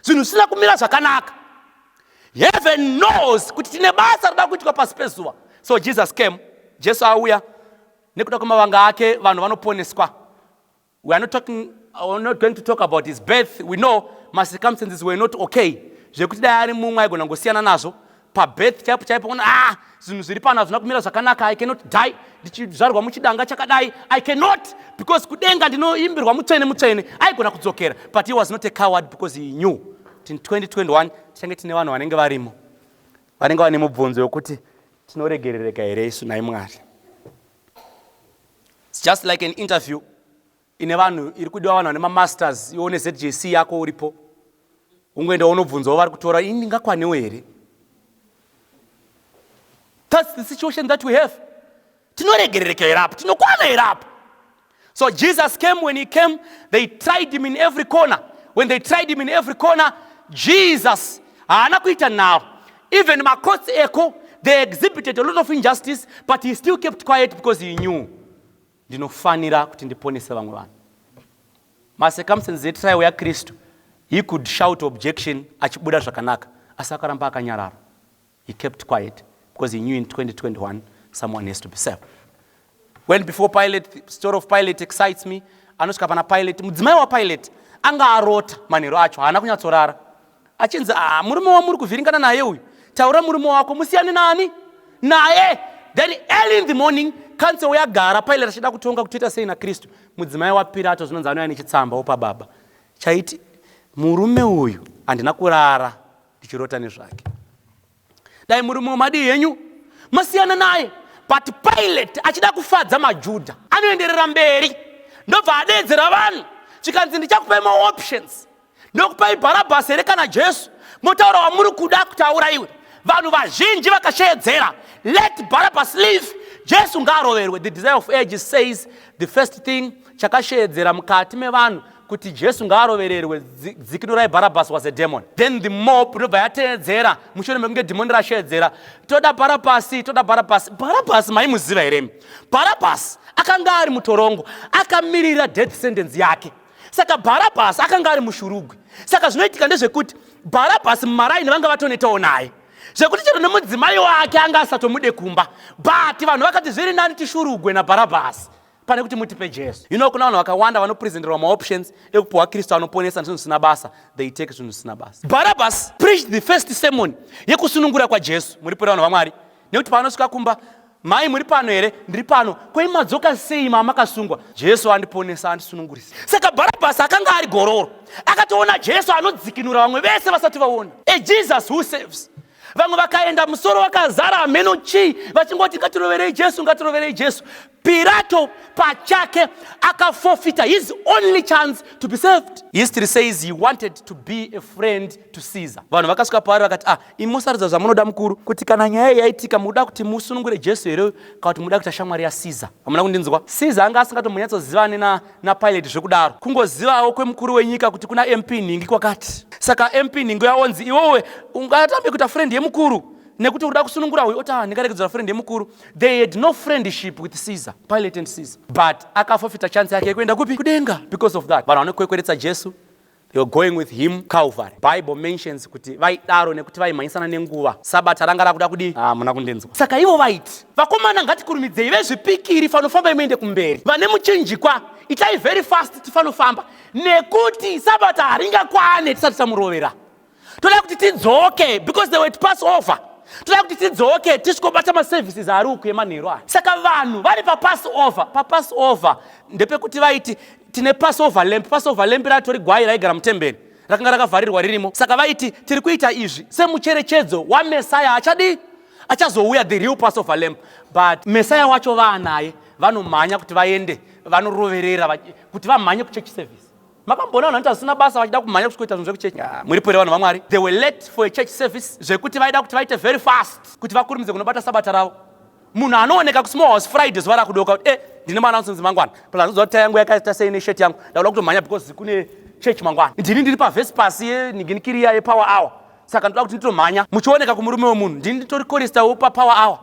zvinhu zvisina kumira zvakanaka, heaven knows kuti tine basa rida kuitwa pasi pezuva. So Jesus came. Jesu auya, nekuda kwemavanga ake vanhu vanoponeswa. We are not talking, we're not going to talk about his birth. We know macircumstances were not okay, zvekuti dai ari mumwe aigona kungosiyana nazvo. Pabirth chaipo chaipo, ona, ah, zvinhu zviri pano hazvina kumira zvakanaka. I cannot die ndichizvarwa muchidanga chakadai. I cannot, because kudenga ndinoimbirwa mutsvene mutsvene. Aigona kudzokera, but he was not a coward, because he knew kuti in 2021 tichange tine vanhu vanenge varimo, vanenge vane mubvunzo wekuti tinoregerereka here isu nhai Mwari? It's just like an interview ine vanhu iri kudiwa vanhu vane mamasters, iwe une ZJC yako uripo, ungoenda unobvunzawo vari kutora, ini ndingakwanewo here? That's the situation that we have. Tinoregerereka here apa? Tinokwana here apa? So Jesus came. When he came, they tried him in every corner. When they tried him in every corner, Jesus haana kuita nharo. Even macourts eko, they exhibited a lot of injustice, but he still kept quiet because he knew, ndinofanira kuti ndiponese vamwe vanhu. Macircumstances etrial yaKristu, he could shout objection achibuda zvakanaka, asi akaramba akanyarara. He kept quiet because he knew in 2021 someone has to be saved. When before Pilate, the story of Pilate excites me. Anosvika pana Pilate, mudzimai waPilate anga arota manheru acho, haana kunyatsorara, achinzi, "Ah, murume wamuri kuvhiringana naye uyu, taura murume wako musiyane nani naye." Then early in the morning, council yagara, Pilate achida kutonga kuti toita sei naKristu. Mudzimai waPirato, zvinonzi, anouya nechitsamba opa baba chaiti, "Murume uyu handina kurara ndichirota nezvake. Dai murume wemadii henyu masiyana naye." But Pilate achida kufadza maJudha, anoenderera mberi, ndobva adeedzera vanhu, chikanzi, "Ndichakupai maoptions. Ndokupai Bharabhasi here kana Jesu? Motaura wamuri kuda kuti aurayiwe." Vanhu vazhinji vakasheedzera, "Let Barabbas live, Jesu ngaaroverwe." The Desire of Ages says the first thing chakasheedzera mukati mevanhu kuti Jesu ngaarovererwe, dzikinurai Bharabhasi, was a demon. Then the mob ndobva yateedzera mushure mekunge dhimoni rasheedzera, "Toda Bharabhasi, toda Bharabhasi." Bharabhasi maimuziva here? Bharabhasi akanga ari mutorongo, akamirira death sentence yake. Saka Bharabhasi akanga ari mushurugwi. Saka zvinoitika ndezvekuti Bharabhasi mumaraini vanga vatonetawo naye, zvekuti chero nemudzimai wake anga asatomude kumba, but vanhu vakati, "Zviri nani tishurugwe naBharabhasi pane kuti mutipe Jesu." Kuna vanhu vakawanda vanopresenterwa maoptions ekupiwa Kristu anoponesa nezvinhu zvisina basa. They take zvinhu zvisina basa. Barabbas preached the first sermon yekusunungura kwaJesu. Muri puri, vanhu vaMwari? Nekuti paanosvika kumba, "Mai, muri pano here?" "Ndiri pano." "Kwai madzoka sei mamakasungwa?" "Jesu andiponesa, andisunungurisa." Saka Bharabhasi akanga ari gororo, akatoona Jesu anodzikinura vamwe vese vasati vaona, a Jesus who saves. Vamwe vakaenda musoro wakazara hameno chii, vachingoti, "Ngatiroverei Jesu, ngatiroverei Jesu." Pirato pachake akaforfeita his only chance to be saved. History says he wanted to be a friend to Caesar. Vanhu vakasvika paari vakati, "Ah, imi musaridza zvamunoda mukuru, kuti kana nyaya iyi yaitika, muda kuti musunungure Jesu here kana kuti muda kuita shamwari yaCaesar?" Hamuna kundinzwa? Caesar anga asingatombonyatsozivani naPilate zvekudaro, kungozivawo kwemukuru wenyika kuti kuna MP nhingi kwakati. Saka MP nhingi yaonzi, "Iwewe ungatambe kuita friend yemukuru nekuti uda kusunungura uyu?" Oti, "Ah, ndingaregedzera friend yemukuru?" They had no friendship with Caesar, Pilate and Caesar, but akaforfeita chance yake yekuenda kupi? Kudenga. Because of that, vanhu vanokwekweretsa Jesu. They were going with him Calvary. Bible mentions kuti vaidaro nekuti vaimhanyisana nenguva, Sabata ranga rakuda kudii. Ah, muna kundinzwa? Saka ivo vaiti, "Vakomana, ngatikurumidzei, vezvipikiri fanofamba, imuende kumberi, vane muchinjikwa itai very fast, tifanofamba nekuti Sabata haringakwane tisati tamurovera. Toda kuti tidzoke," because they were to pass over, "toda kuti tidzoke tisvikobata maservices ari uku emanheru aya." Saka vanhu vari paPassover. PaPassover ndepekuti vaiti tine Passover lamb. Passover lamb ratori gwai raigara mutemberi, rakanga rakavharirwa ririmo. Saka vaiti tiri kuita izvi semucherechedzo waMesaya achadii, achazouya, the real Passover lamb. But Mesaya wacho vaanaye, vanomhanya kuti vaende vanoroverera kuti vamhanye kuchurch service. Makamboona vanhu vanoita zvisina basa vachida kumhanya kusvikoita zvinhu zvekuchechi? Muri pwere, vanhu vaMwari? They were late for a church service, zvekuti vaida kuti vaite very fast kuti vakurumidze kunobata Sabata ravo. Munhu anooneka kusmall house Friday zuva rakudoka kuti eh ndine mwana anonzi mangwana. Plus unoziva kuti tai yangu yakaita sei neshirt yangu. Ndakuda kutomhanya because kune church mangwana. Ndini ndiri pavhesi pasi yenhinginikiriya yepower hour. Saka ndoda kuti nditomhanya. Muchioneka kumurume wemunhu. Ndini nditori chorister wepapower hour.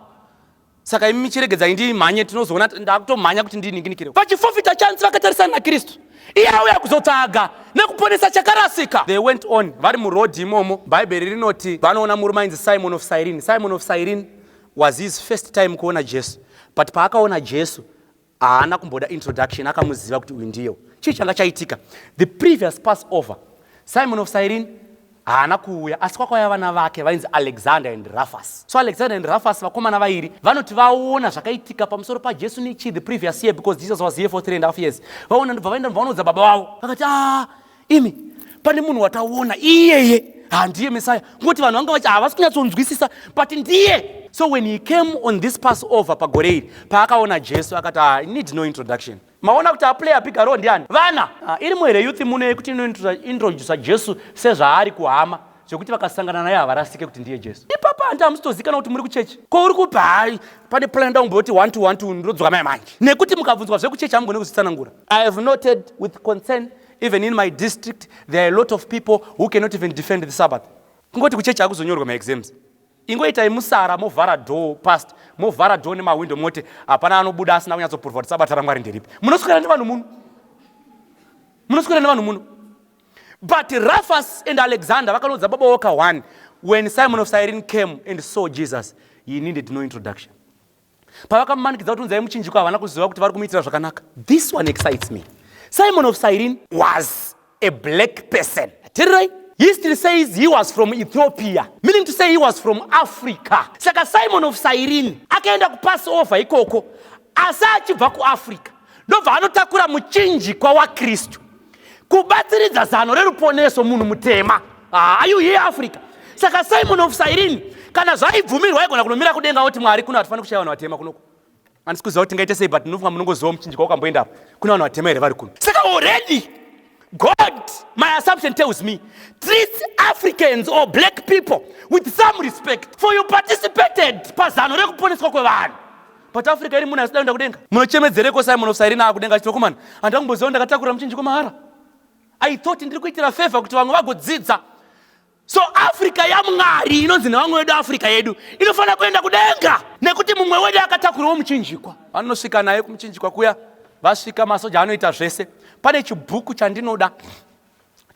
Saka imi chiregedzai ndimhanye tinozoona ndakutomhanya kuti ndinhinginikire. Vachifofita chance vakatarisana naKristu. Iye auya kuzotsvaga nekuponesa chakarasika. They went on vari muroad imomo. Bhaibheri rinoti vanoona murume ainzi Simon of Cyrene. Simon of Cyrene was his first time kuona Jesu. But paakaona Jesu haana kumboda introduction, akamuziva kuti uyu ndiye. Chii changa chaitika? The previous Passover, Simon of Cyrene haana kuuya, asi kwakauya vana vake vainzi Alexander and Rufus. So Alexander and Rufus vakomana vairi vanoti vaona zvakaitika pamusoro paJesu nechi the previous year, because Jesus was here for 3.5 years. Vaona ndobva vaenda vanoudza baba vavo. Vakati ah, imi pane munhu wataona iyeye handiye Messiah. Ngoti vanhu vanga vachi havasi kunyatsonzwisisa, but ndiye. So when he came on this Passover pagore iri, paakaona Jesu akati ah, I need no introduction. Maona kuti aplay a bigger role ndiani? Vana. Ah, iri muhere youth muno yekuti inointrodusa Jesu sezvaari kuhama, zvekuti vakasangana naye havarasike kuti ndiye Jesu. Ipapa handi hamusitozikana kuti muri kuchechi. Ko uri kupi? Hai, pane plan ndakumboti 1 2 1 2 ndodzoka mai manje. Nekuti mukabvunzwa zvekuchechi hamugone kuzvitsanangura. I have noted with concern, even in my district there are a lot of people who cannot even defend the Sabbath. Kungoti kuchechi hakuzonyorwa maexams. Ingoitai musara movhara door past, movhara door nemahwindo moti hapana anobuda asina kunyatsopurwa kuti sabata raMwari nderipi. Munoswera nevanhu muno. Munoswera nevanhu muno. But Rufus and Alexander vakanoudza baba woka one, when Simon of Cyrene came and saw Jesus, he needed no introduction. Pavakamumanikidza kuti unzai muchinjiko, havana kuziva kuti vari kumuitira zvakanaka. This one excites me. Simon of Cyrene was a black person. Tererai. History says he was from Ethiopia, meaning to say he was from Africa. Saka Simon of Cyrene akaenda kuPassover ikoko, asi achibva kuAfrica, ndobva anotakura muchinjikwa waKristu kubatsiridza zano reruponeso munhu mutema. Are you here, Africa? Saka Simon of Cyrene, kana zvaibvumirwa, aigona kunomira kudenga oti Mwari, kuno hatifaniri kushaya vanhu vatema kunoko. Handisi kuziva kuti tingaite sei, but ndinofunga munongoziva muchinjikwa ukamboenda apa kune vanhu vatema here vari kuno. Saka already God, my assumption tells me, treats Africans or black people with some respect, for you participated pazano rekuponeswa kwevanhu. But Africa iri munhu asida kuenda kudenga. Munochemedzereko Simon of Cyrene akudenga achiti vakomana, handina kumboziva ndakatakura muchinjiko mahara. I thought ndiri kuitira favor kuti vamwe vagodzidza. So Africa yaMwari inonzi nevamwe vedu Africa yedu inofanira kuenda kudenga nekuti mumwe wedu akatakurawo muchinjikwa. Vanosvika naye kumuchinjikwa kuya, vasvika masoja anoita zvese. Pane chibhuku chandinoda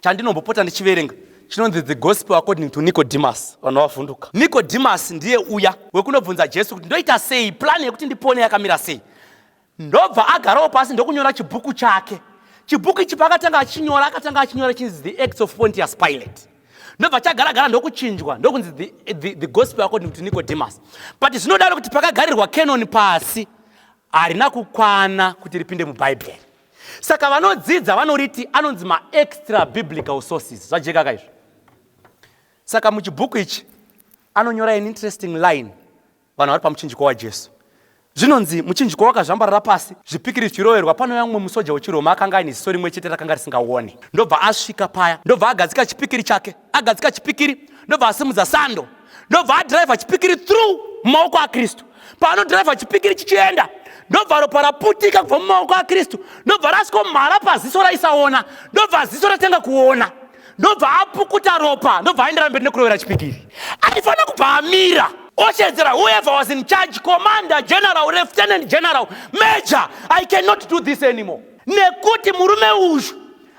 chandinombopota ndichiverenga chinonzi The Gospel According to Nicodemus. Vanhu vavhunduka. Nicodemus ndiye uya wekunobvunza Jesu kuti ndoita sei, plan yekuti ndipone yakamira sei. Ndobva agarawo pasi ndokunyora chibhuku chake. Chibhuku ichi paakatanga achinyora, akatanga achinyora chinzi The Acts of Pontius Pilate. Ndobva chagara-gara ndokuchinjwa ndokunzi the Gospel According to Nicodemus. But zvinodaro kuti pakagarirwa canon pasi harina kukwana kuti ripinde muBhaibheri. Saka vanodzidza vanoriti anonzi ma-extra biblical sources. Zvajeka kaizvo. Saka muchibhuku ichi anonyora an interesting line. Vanhu vari pamuchinjikwa waJesu. Zvinonzi muchinjikwa wakazvambarara pasi, zvipikiri zvichiroverwa. Panouya mumwe musoja wechiRoma akanga aine ziso rimwe chete rakanga risingaone. Ndobva asvika paya, ndobva agadzika chipikiri chake. Agadzika chipikiri, ndobva asimudza sando. Ndobva adhiraivha chipikiri through mumaoko aKristu. Paanodhiraivha chipikiri chichienda, ndobva ropa raputika kubva mumaoko aKristu, ndobva rasvikomhara paziso raisaona, ndobva ziso ratanga kuona. Ndobva apukuta ropa, ndobva aendera mberi nekurovera chipikiri. Aifanira kubva amira oshedzera whoever was in charge, commander, general, lieutenant general, major, I cannot do this anymore. Nekuti murume uyu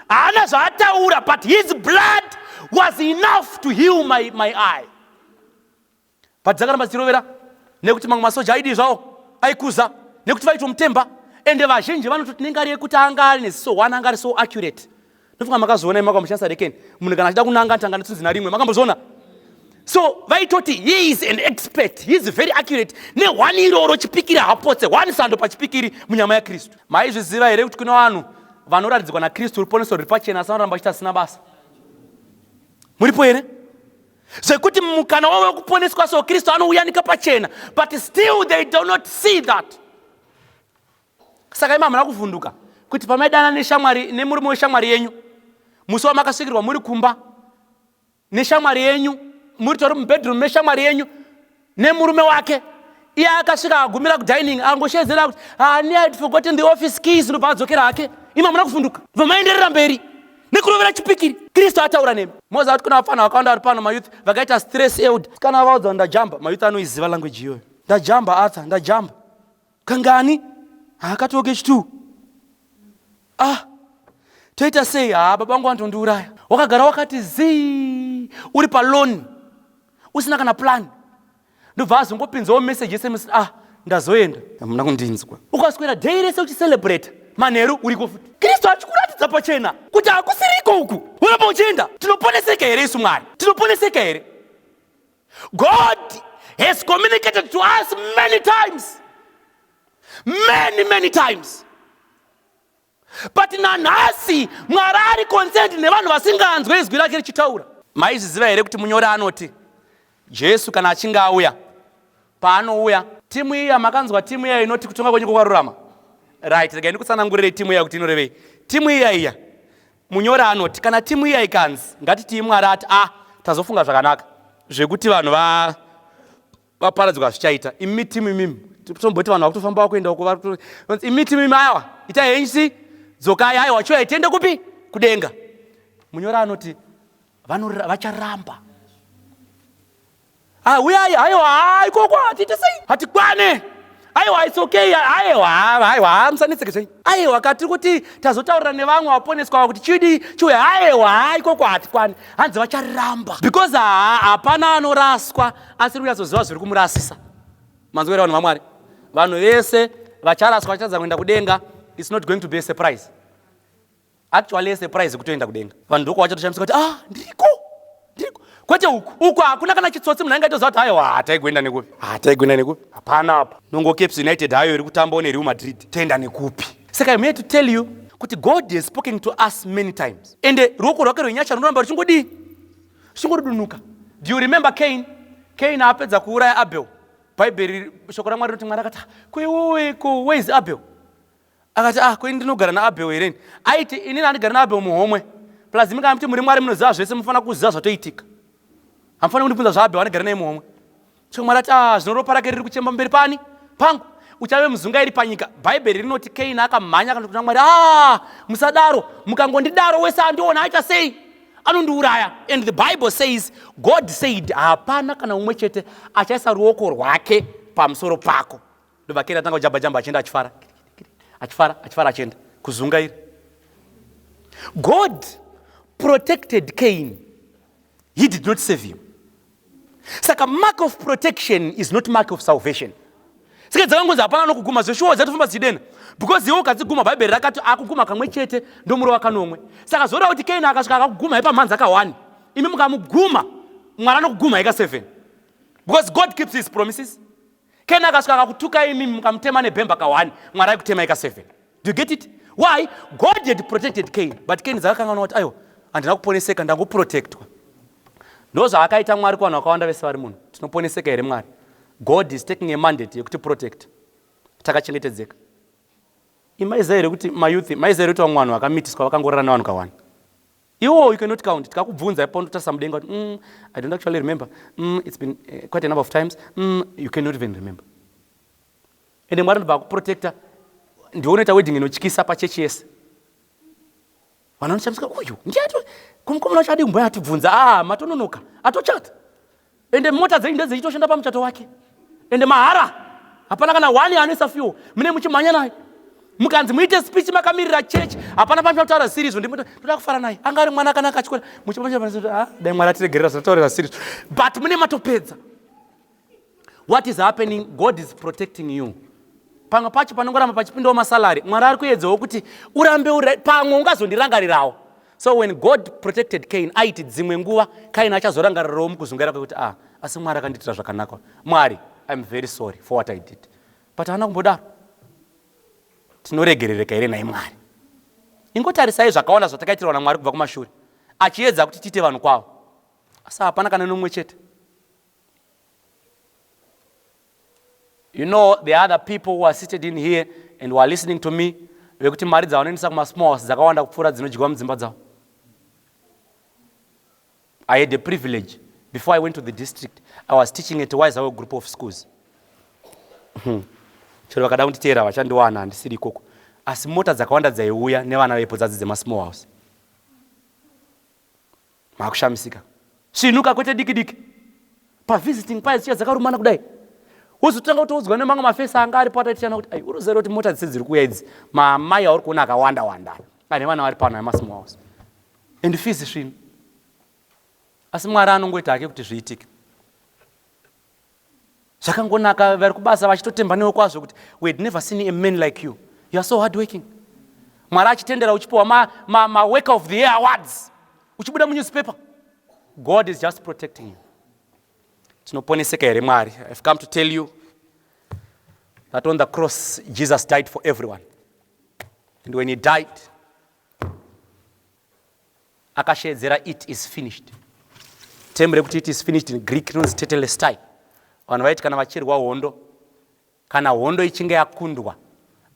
haana zvaataura, but his blood was enough to heal my eye. But dzakaramba dzichirovera nekuti mamwe masoja aidii zvawo, aikuza nekuti vaitomutemba. Ende vazhinji vanototi nengari yekuti anga ari neziso one, anga ari so accurate. Ndofunga makazviona imi makamboshandisa rekeni, munhu kana achida kunanga anotanga netsunzi narimwe, makambozviona? So vaitoti he is an expert, he is very accurate. Ne1 iroro chipikiri hapotse, 1 sando pachipikiri munyama yaKristu. Maizviziva here kuti kune vanhu vanoratidzwa naKristu ruponeso ruri pachena asi vanoramba vachiita zvisina basa? Muripo here? Zvekuti mukana wavo wekuponeswa so Kristu anouyanika pachena, but still they do not see that. Saka imi hamuna kuvhunduka kuti pamaidana neshamwari nemurume weshamwari yenyu, musi wamakasvikirwa muri kumba neshamwari yenyu, muri tori mubedroom meshamwari yenyu nemurume wake, Iye akasvika akagumira kudining angoshedzera kuti hani I had forgotten the office keys ndobva adzokera hake. Imi hamuna kuvhunduka. Bva maenderera mberi nekurovera chipikiri. Kristu ataura nemi. Moziva kuti kuna vapfana vakawanda vari pano mayouth vakaita stress eld. Kana vaudza ndajamba, mayouth anoiziva language iyoyo. Ndajamba Arthur, ndajamba. Kangani? Haakatoke chitu. Ah. Toita sei? Haa baba vangu vanotondiuraya. Wakagara wakati zii uri paloni usina kana plan. Ndobva azongopinzawo message SMS ah ndazoenda. Hamuna kundinzwa. Ukaswera day rese uchicelebrate manheru uriko futi. Kristu achikuratidza pachena kuti hakusiriko uku. Woramba uchienda. Tinoponeseka here isu Mwari? Tinoponeseka here? God has communicated to us many times. Many, many times. But nanhasi Mwari ari concerned nevanhu vasinganzwe izwi rake richitaura. Maizviziva here kuti munyori anoti Jesu kana achinge auya, paanouya timu iya, makanzwa timu iya inoti kutonga kwenyu kwakarurama? Right, regai ndikutsanangurirei timu iya kuti inorevei. Timu iya iya Munyori anoti kana timu iya ikanzi ngatitii Mwari ati ah tazofunga zvakanaka zvekuti vanhu va vaparadzwa hazvichaita imi timu imimi tomboti vanhu vakutofamba vakuenda uko vari imi timu imi aiwa itai henyu si dzokai aiwa chiuya tiende kupi kudenga munyori anoti vacharamba Ah, uyai, aiwa, ikoko hatiite sei? Hatikwane. Aiwa, it's okay. Aiwa, aiwa, musanetseke zvenyu. Aiwa, ka tiri kuti tazotaurira nevamwe vaponeswa kuti chidi chiuya. Aiwa, ikoko hatikwane. Hanzi vacharamba. Because hapana anoraswa asiri kunyatsoziva zviri kumurasisa. Manzwa here vanhu vaMwari? Vanhu vese vacharaswa vachatadza kuenda kudenga. It's not going to be a surprise. Actually a surprise kutoenda kudenga. Vanhu ndoko vachatoshamisika kuti ah ndiriko. Ndiriko. Kwete uku. Uku hakuna kana chitsotsi munhu angaitoziva kuti aiwa hataigoenda nekupi. Hataigoenda nekupi. Hapana apa. Nongo Caps United hayo iri kutambawo neReal Madrid. Toenda nekupi. Saka I'm here to tell you kuti God has spoken to us many times. Ende ruoko rwake rwenyasha runoramba ruchingodii? Ruchingorudunuka. Do you remember Cain? Cain apedza kuuraya Abel. Bhaibheri shoko raMwari rinoti Mwari akati ko iwewe ko where is Abel? Akati ah ko ini ndinogara naAbel here ini? Aiti inini handigari naAbel muhomwe. Plus imi kana muti muri Mwari munoziva zvese munofanira kuziva zvatoitika. Hamufaniri kundibvunza zvaAbel anogara naye muhomwe. So Mwari ati ah zvino ropa rake riri kuchema pamberi pani? Pangu. Uchave muzungairi panyika. Bhaibheri rinoti Kaini akamhanya akandoti kuna Mwari ah musadaro mukangondidaro wese andiona aita sei? Anondiuraya. And the Bible says God said hapana kana umwe chete achaisa ruoko rwake pamusoro pako. Ndobva Keri atanga kujamba jamba achienda achifara. Achifara, achifara achienda. Kuzungaira. God protected Cain. He did not save him. Saka mark of protection is not mark of salvation. Saka dzakangonzi hapana nokuguma zveshuwa dzatofamba dzichidena because iwe ukadziguma bhaibheri rakati akuguma kamwe chete ndomurova kanomwe. Saka zvoreva kuti Cain akasvika akakuguma ipamhanza ka 1 imi mukamuguma Mwari anokuguma ika 7 because God keeps his promises. Ken akasvika akakutukai imimi mukamutema nebhemba ka 1 Mwari aikutemai ka 7. Do you get it? Why? God had protected Cain, but Cain dzakakanganwa kuti aiwa handina kuponeseka ndangoprotectwa. Ndozvaakaita Mwari kuvanhu vakawanda vese vari muno. Tinoponeseka here Mwari? God is taking a mandate yekuti protect. Takachengetedzeka. Imaiziva here kuti mayouth, maiziva here kuti vamwe vanhu vakamitiswa vakangorara nevanhu ka 1? Iwo you cannot count. Tikakubvunza ipapo unotarisa mudenga kuti I don't actually remember. It's been quite a number of times. You cannot even remember. Ende Mwari ndobva akuprotecta. Ndiwe unoita wedding inotyisa pachechi yese. Vanhu vanoshamisika uyu ndiye ato kumukomana wacho adii kumboya atibvunza. Ah, matononoka. Atochata. Ende mota dzenyu ndedzechitoshanda pamuchato wake. Ende mahara. Hapana kana one anoisa fuel. Mune muchimhanya naye. Mukanzi muite speech makamirira church, hapana panofanira kutaura zvisiri izvo. Ndoda kufara naye. Anga ari mwana akanaka achikura. Muchimhanya ah, dai Mwari atiregerera zvataurira zvisiri izvo. But mune matopedza. What is happening? God is protecting you. Pamwe pacho panongoramba pachipindawo masalary. Mwari ari kuedzawo kuti urambe uri pamwe ungazondirangarirawo. So when God protected Cain, aiti dzimwe nguva Cain achazorangarirawo mukuzungaira kwekuti ah, asi Mwari akandiitira zvakanaka. Mwari, I'm very sorry for what I did. But haana kumbodaro. Tinoregerereka here nhai Mwari? Ingotarisai zvakawanda zvatakaitirwa naMwari kubva kumashure, achiedza kuti tiite vanhu kwavo. Asi hapana kana nomwe chete. You know, there are other people who are seated in here and who are listening to me vekuti mari dzavanoendesa kumasmall house dzakawanda kupfuura dzinodyiwa mudzimba dzavo. I had a privilege before I went to the district, I was teaching at Wisehow group of schools. Chero vakada kunditeera vachandiwana, handisiri ikoko. Asi mota dzakawanda dzaiuya nevana vepo dzadzi dzemasmall house. Makushamisika. Svinuka kwete diki diki. Pavisiting paye dzichiya dzakarumana kudai. Wozotanga kutoudzwa nemamwe mafesi anga aripo ataitichana kuti ai unoziva kuti mota dzese dziri kuuya idzi maamai auri kuona akawanda wanda ane vana vari pano emasmall house. And fees svinu. Asi Mwari anongoita hake kuti zviitike. Zvakangonaka vari kubasa vachitotemba newe kwazvo kuti we had never seen a man like you. You are so hardworking. Mwari achitendera uchipiwa ma, ma, ma worker of the year awards. Uchibuda munewspaper. God is just protecting you. Tinoponeseka here Mwari? I've come to tell you that on the cross Jesus died for everyone. And when he died, akasheedzera it is finished. Term rekuti it is finished in Greek rinonzi tetelestai. Vanhu vaiti kana vachirwa hondo, kana hondo ichinge yakundwa,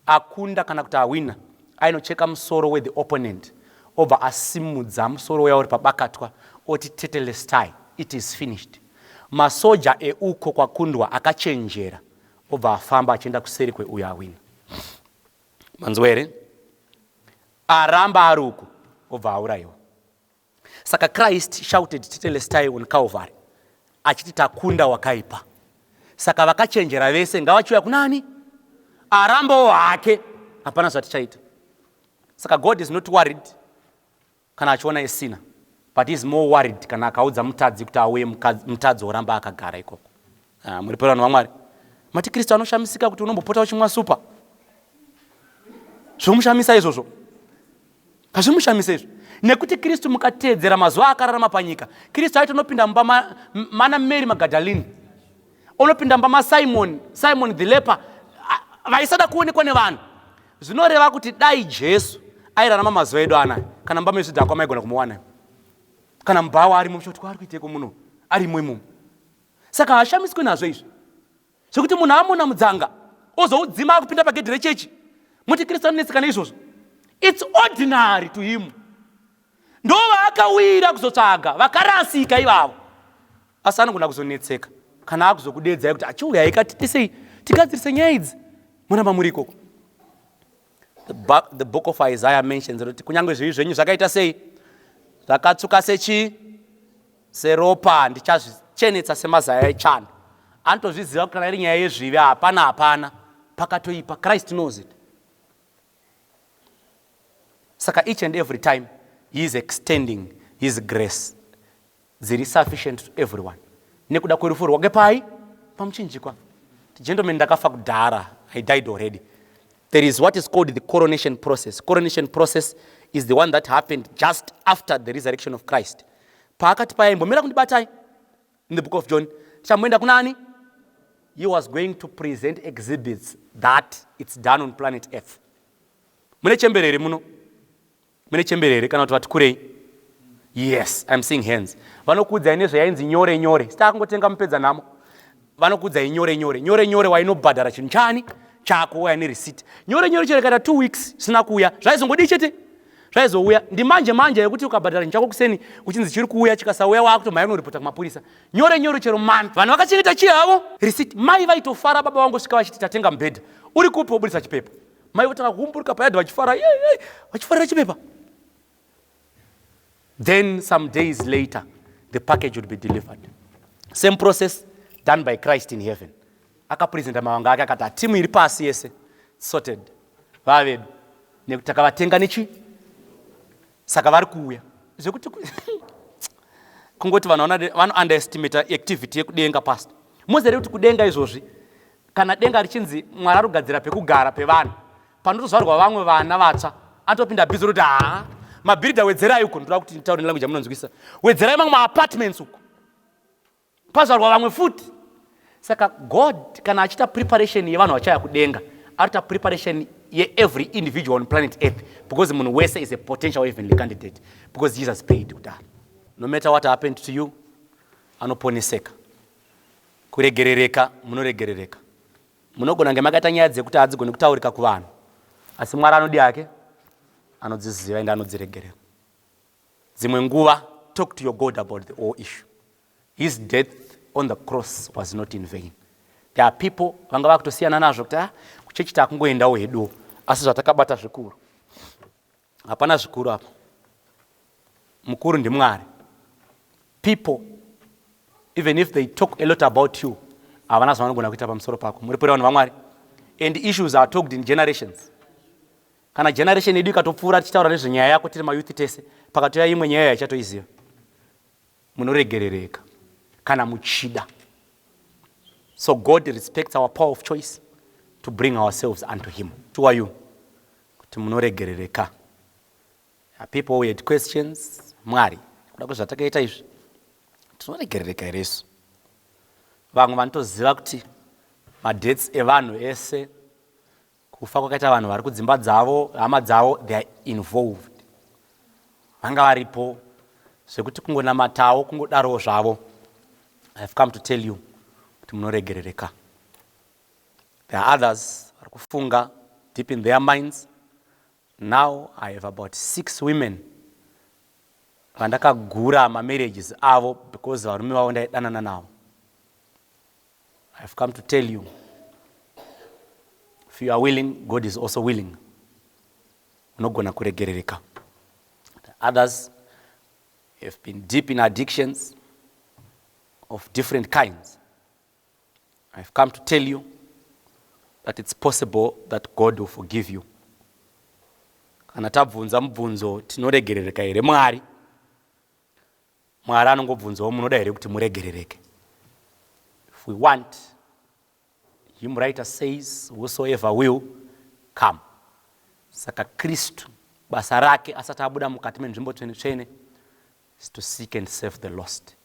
akunda kana kuti awina, ainocheka musoro wethe opponent, obva asimudza musoro uya uri pabakatwa oti tetelestai, it is finished. Masoja euko kwakundwa akachenjera, obva afamba achienda kuseri kweuyo awina. Manzwa here? Aramba ari uku obva aurayiwa. Saka Christ shouted tetelestai on Calvary achiti takunda wakaipa. Saka vakachenjera vese ngavachiuya kunani? Arambawo hake, hapana zvatichaita. Saka God is not worried kana achiona a sinner, but he is more worried kana akaudza mutadzi kuti auye, mutadzi oramba akagara ikoko. Ah, muri pano vanhu vaMwari. Mati Kristu anoshamisika kuti unombopota uchimwa supa. Zvomushamisa izvozvo. Hazvimushamise izvo. Nekuti Kristu mukateedzera mazuva akararama panyika, Kristu aitonopinda mumba mana Mary Magdalene. Onopinda mumba maSimon, Simon the leper, vaisada kuonekwa nevanhu. Zvinoreva kuti dai Jesu airarama mazuva edu anaya, kana mumba mezvidhakwa maigona kumuwana. Kana mubhawa arimo muchoti kwaari kuiteko muno, arimo imomo. Saka haashamiswi nazvo izvi. Zvekuti munhu amona mudzanga ozoudzima akupinda pagedhi rechechi, muti Kristu anonetseka neizvozvo. It's ordinary to him. Ndo vaakawira kuzotsvaga vakarasika ivavo. Asi anogona kuzonetseka kana akuzokudedzai kuti achiuyai katitisei tigadzirise nyaya idzi, moramba muri ikoko. The book of Isaiah mentions kuti kunyange zvivi zvenyu zvakaita sei, zvakatsvuka sechii, seropa, ndichazvichenetsa semazaya echando. Anotozviziva kuti kana iri nyaya yezvivi hapana hapana pakatoipa. Christ knows it. Saka each and every time he is extending his grace dziri sufficient to everyone nekuda kwerufu rwake pai pamuchinjikwa. Gentlemen, ndakafa kudhara. I died already. There is what is called the coronation process. Coronation process is the one that happened just after the resurrection of Christ. Paakati paya imbomira kundibatai, in the book of John, tichamboenda kunani? He was going to present exhibits that it's done on planet Earth. Mune chembere here muno? Mune chembere here kana kuti vati kurei? Yes, I'm seeing hands. Vanokuudzai nezvayainzi nyore nyore. Sita akungotenga mupedza nhamo. Vanokuudzai nyore nyore. Nyore nyore wainobhadhara chinhu chani? Chako waya nereceipt. Nyore nyore chero ikaita 2 weeks zvisina kuuya. Zvaizongodii chete? Zvaizouya. Ndimanje manje yekuti ukabhadhara chinhu chako kuseni uchinzi chiri kuuya, chikasauya waakutomhanya kunoripota kumapurisa. Nyore nyore chero month. Vanhu vakachengeta chii havo? Receipt. Mai vaitofara baba vangosvika vachiti tatenga mubhedha. Uri kupi wobudisa chipepa? Mai votanga kuumburuka payadhi vachifara, vachifarira chipepa. Then some days later, the package would be delivered. Same process done by Christ in heaven. Akapresenta mavanga ake akati timu iri pasi yese sorted. Vavedu nekuti takavatenga nechi, saka vari kuuya. Zvekuti kungoti vanhu vano underestimate activity yekudenga past. Moziva kuti kudenga izvozvi, kana denga richinzi Mwari ari kugadzira pekugara pevanhu, panotozvarwa vamwe vana vatsva, anotopinda bhizi roti haa, mabhiridha wedzerai uko, ndoda kuti nditaure nelanguage yamunonzwisa, wedzerai mamwe maapartments uko, pazvarwa vamwe futi. Saka God kana achiita preparation yevanhu vachaya kudenga, arikuita preparation yeevery individual on planet Earth, because munhu wese is a potential heavenly candidate, because Jesus paid kudaro. No matter what happened to you, anoponeseka. Kuregerereka, munoregerereka. Munogona kunge makaita nyaya dzekuti hadzigoni kutaurika kuvanhu, asi Mwari anodi hake, anodziziva ende anodziregerera. Dzimwe nguva talk to your God about the whole issue. His death on the cross was not in vain. There are people vanga vakutosiyana nazvo kuti ah, kuchechi takungoendawo heduwo, asi zvatakabata zvikuru. Hapana zvikuru apa. Mukuru ndiMwari. People, even if they talk a lot about you, havana zvavanogona kuita pamusoro pako. Muri pere vanhu vaMwari. And issues are talked in generations. Kana generation yedu ikatopfuura tichitaura nezvenyaya yako tiri mayouth tese, pakatouya imwe nyaya yaichatoiziva. Munoregerereka kana muchida. So God respects our power of choice to bring ourselves unto him. To are you? Kuti munoregerereka. People who had questions, Mwari, kuda kwezvatakaita izvi, tinoregerereka here isu? Vamwe vanotoziva kuti madates evanhu ese, kufa kwakaita vanhu vari kudzimba dzavo, hama dzavo, they are involved. Vanga varipo zvekuti kungonamatawo kungodarowo zvavo. I have come to tell you kuti munoregerereka. There are others vari kufunga deep in their minds. Now I have about 6 women vandakagura mamarriages avo because varume vavo ndaidanana navo. I have come to tell you, if you are willing, God is also willing. Unogona kuregerereka. The others have been deep in addictions of different kinds. I have come to tell you that it's possible that God will forgive you. Kana tabvunza mubvunzo tinoregerereka here Mwari? Mwari anongobvunzawo munoda here kuti muregerereke? If we want, hymn writer says, whosoever will come. Saka Kristu basa rake asati abuda mukati menzvimbo tsvene tsvene is to seek and save the lost,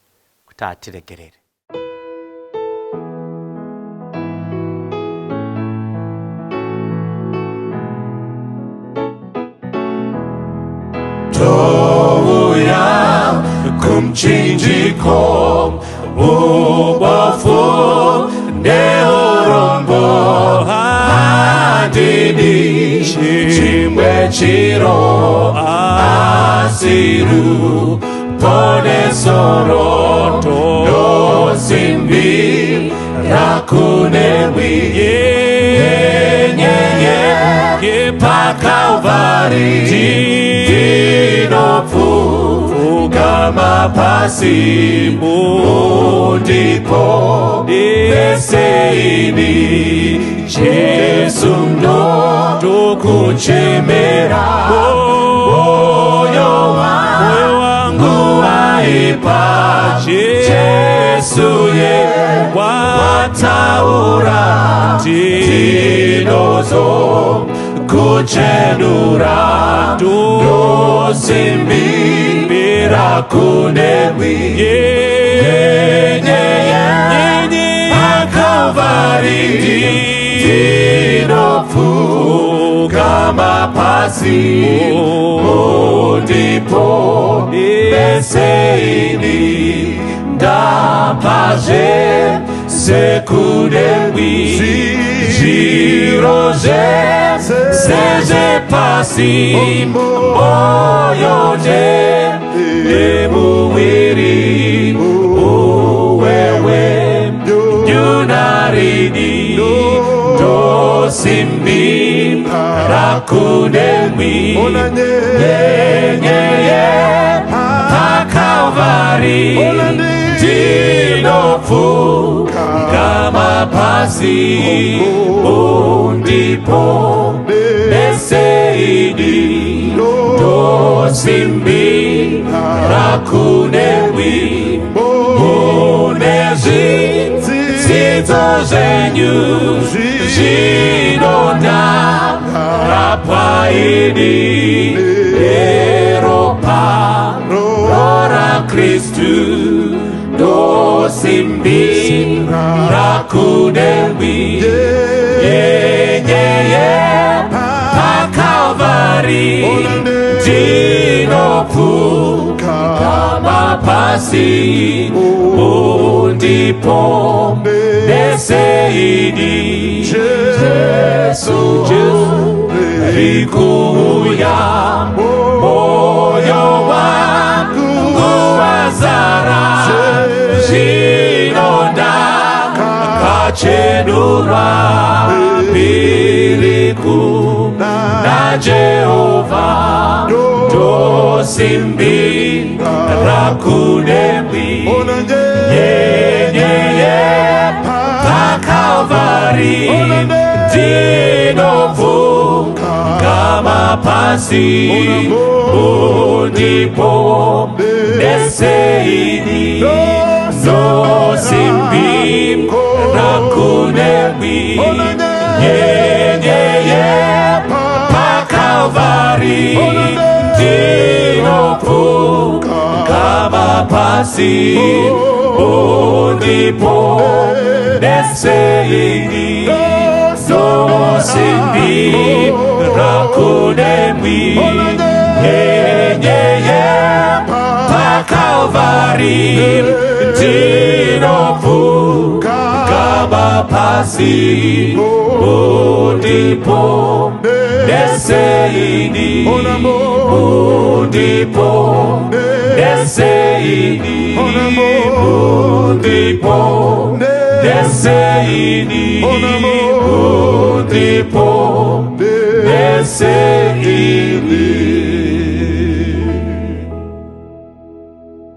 kuti atiregerere. Touya kumchinjiko ubofu neurombo handidi chimwe chiro asi ruponeso ndosimbi rakunewi nyenyeye paKalvari ndinopfugama pasi mundipo neseini Jesu ndokuchemera moyo wangu waipa Jesu ye wataura tinozo kuchenura ndosimbira kunewi nyenyeye paKalvari ndinopfugama pasi mundipo neseini ndapazve sekunewi zviro zvese zvepasi moyo nemuviri uwewe nyunarini ndosimbi rakunemwi nyenyeye paKalvari ndinopfugama pasi mundipo neseini ndosimbi rakunewi mune zvidzidzo zvenyu zvinonda rapaidi eropa raKristu ndosimbi rakunewi nyenyeye paKalvari ndinopfugama pasi mundipo neseini Jesu rikuuya moyo wangu wazara zvinonda kachena. raJehovha ndosimbira kunemwi nyenyeye paKalvari ndinopfugama pasi mundiponeseini ndosimbira kunemwi nyenyeye paKalvari ndinopfugama pasi mundiponeseini ndosimbira kunemwi nyenyeye paKalvari ndinopfugama pasi mundiponeseini mundiponeseini mundiponeseini mundiponeseini.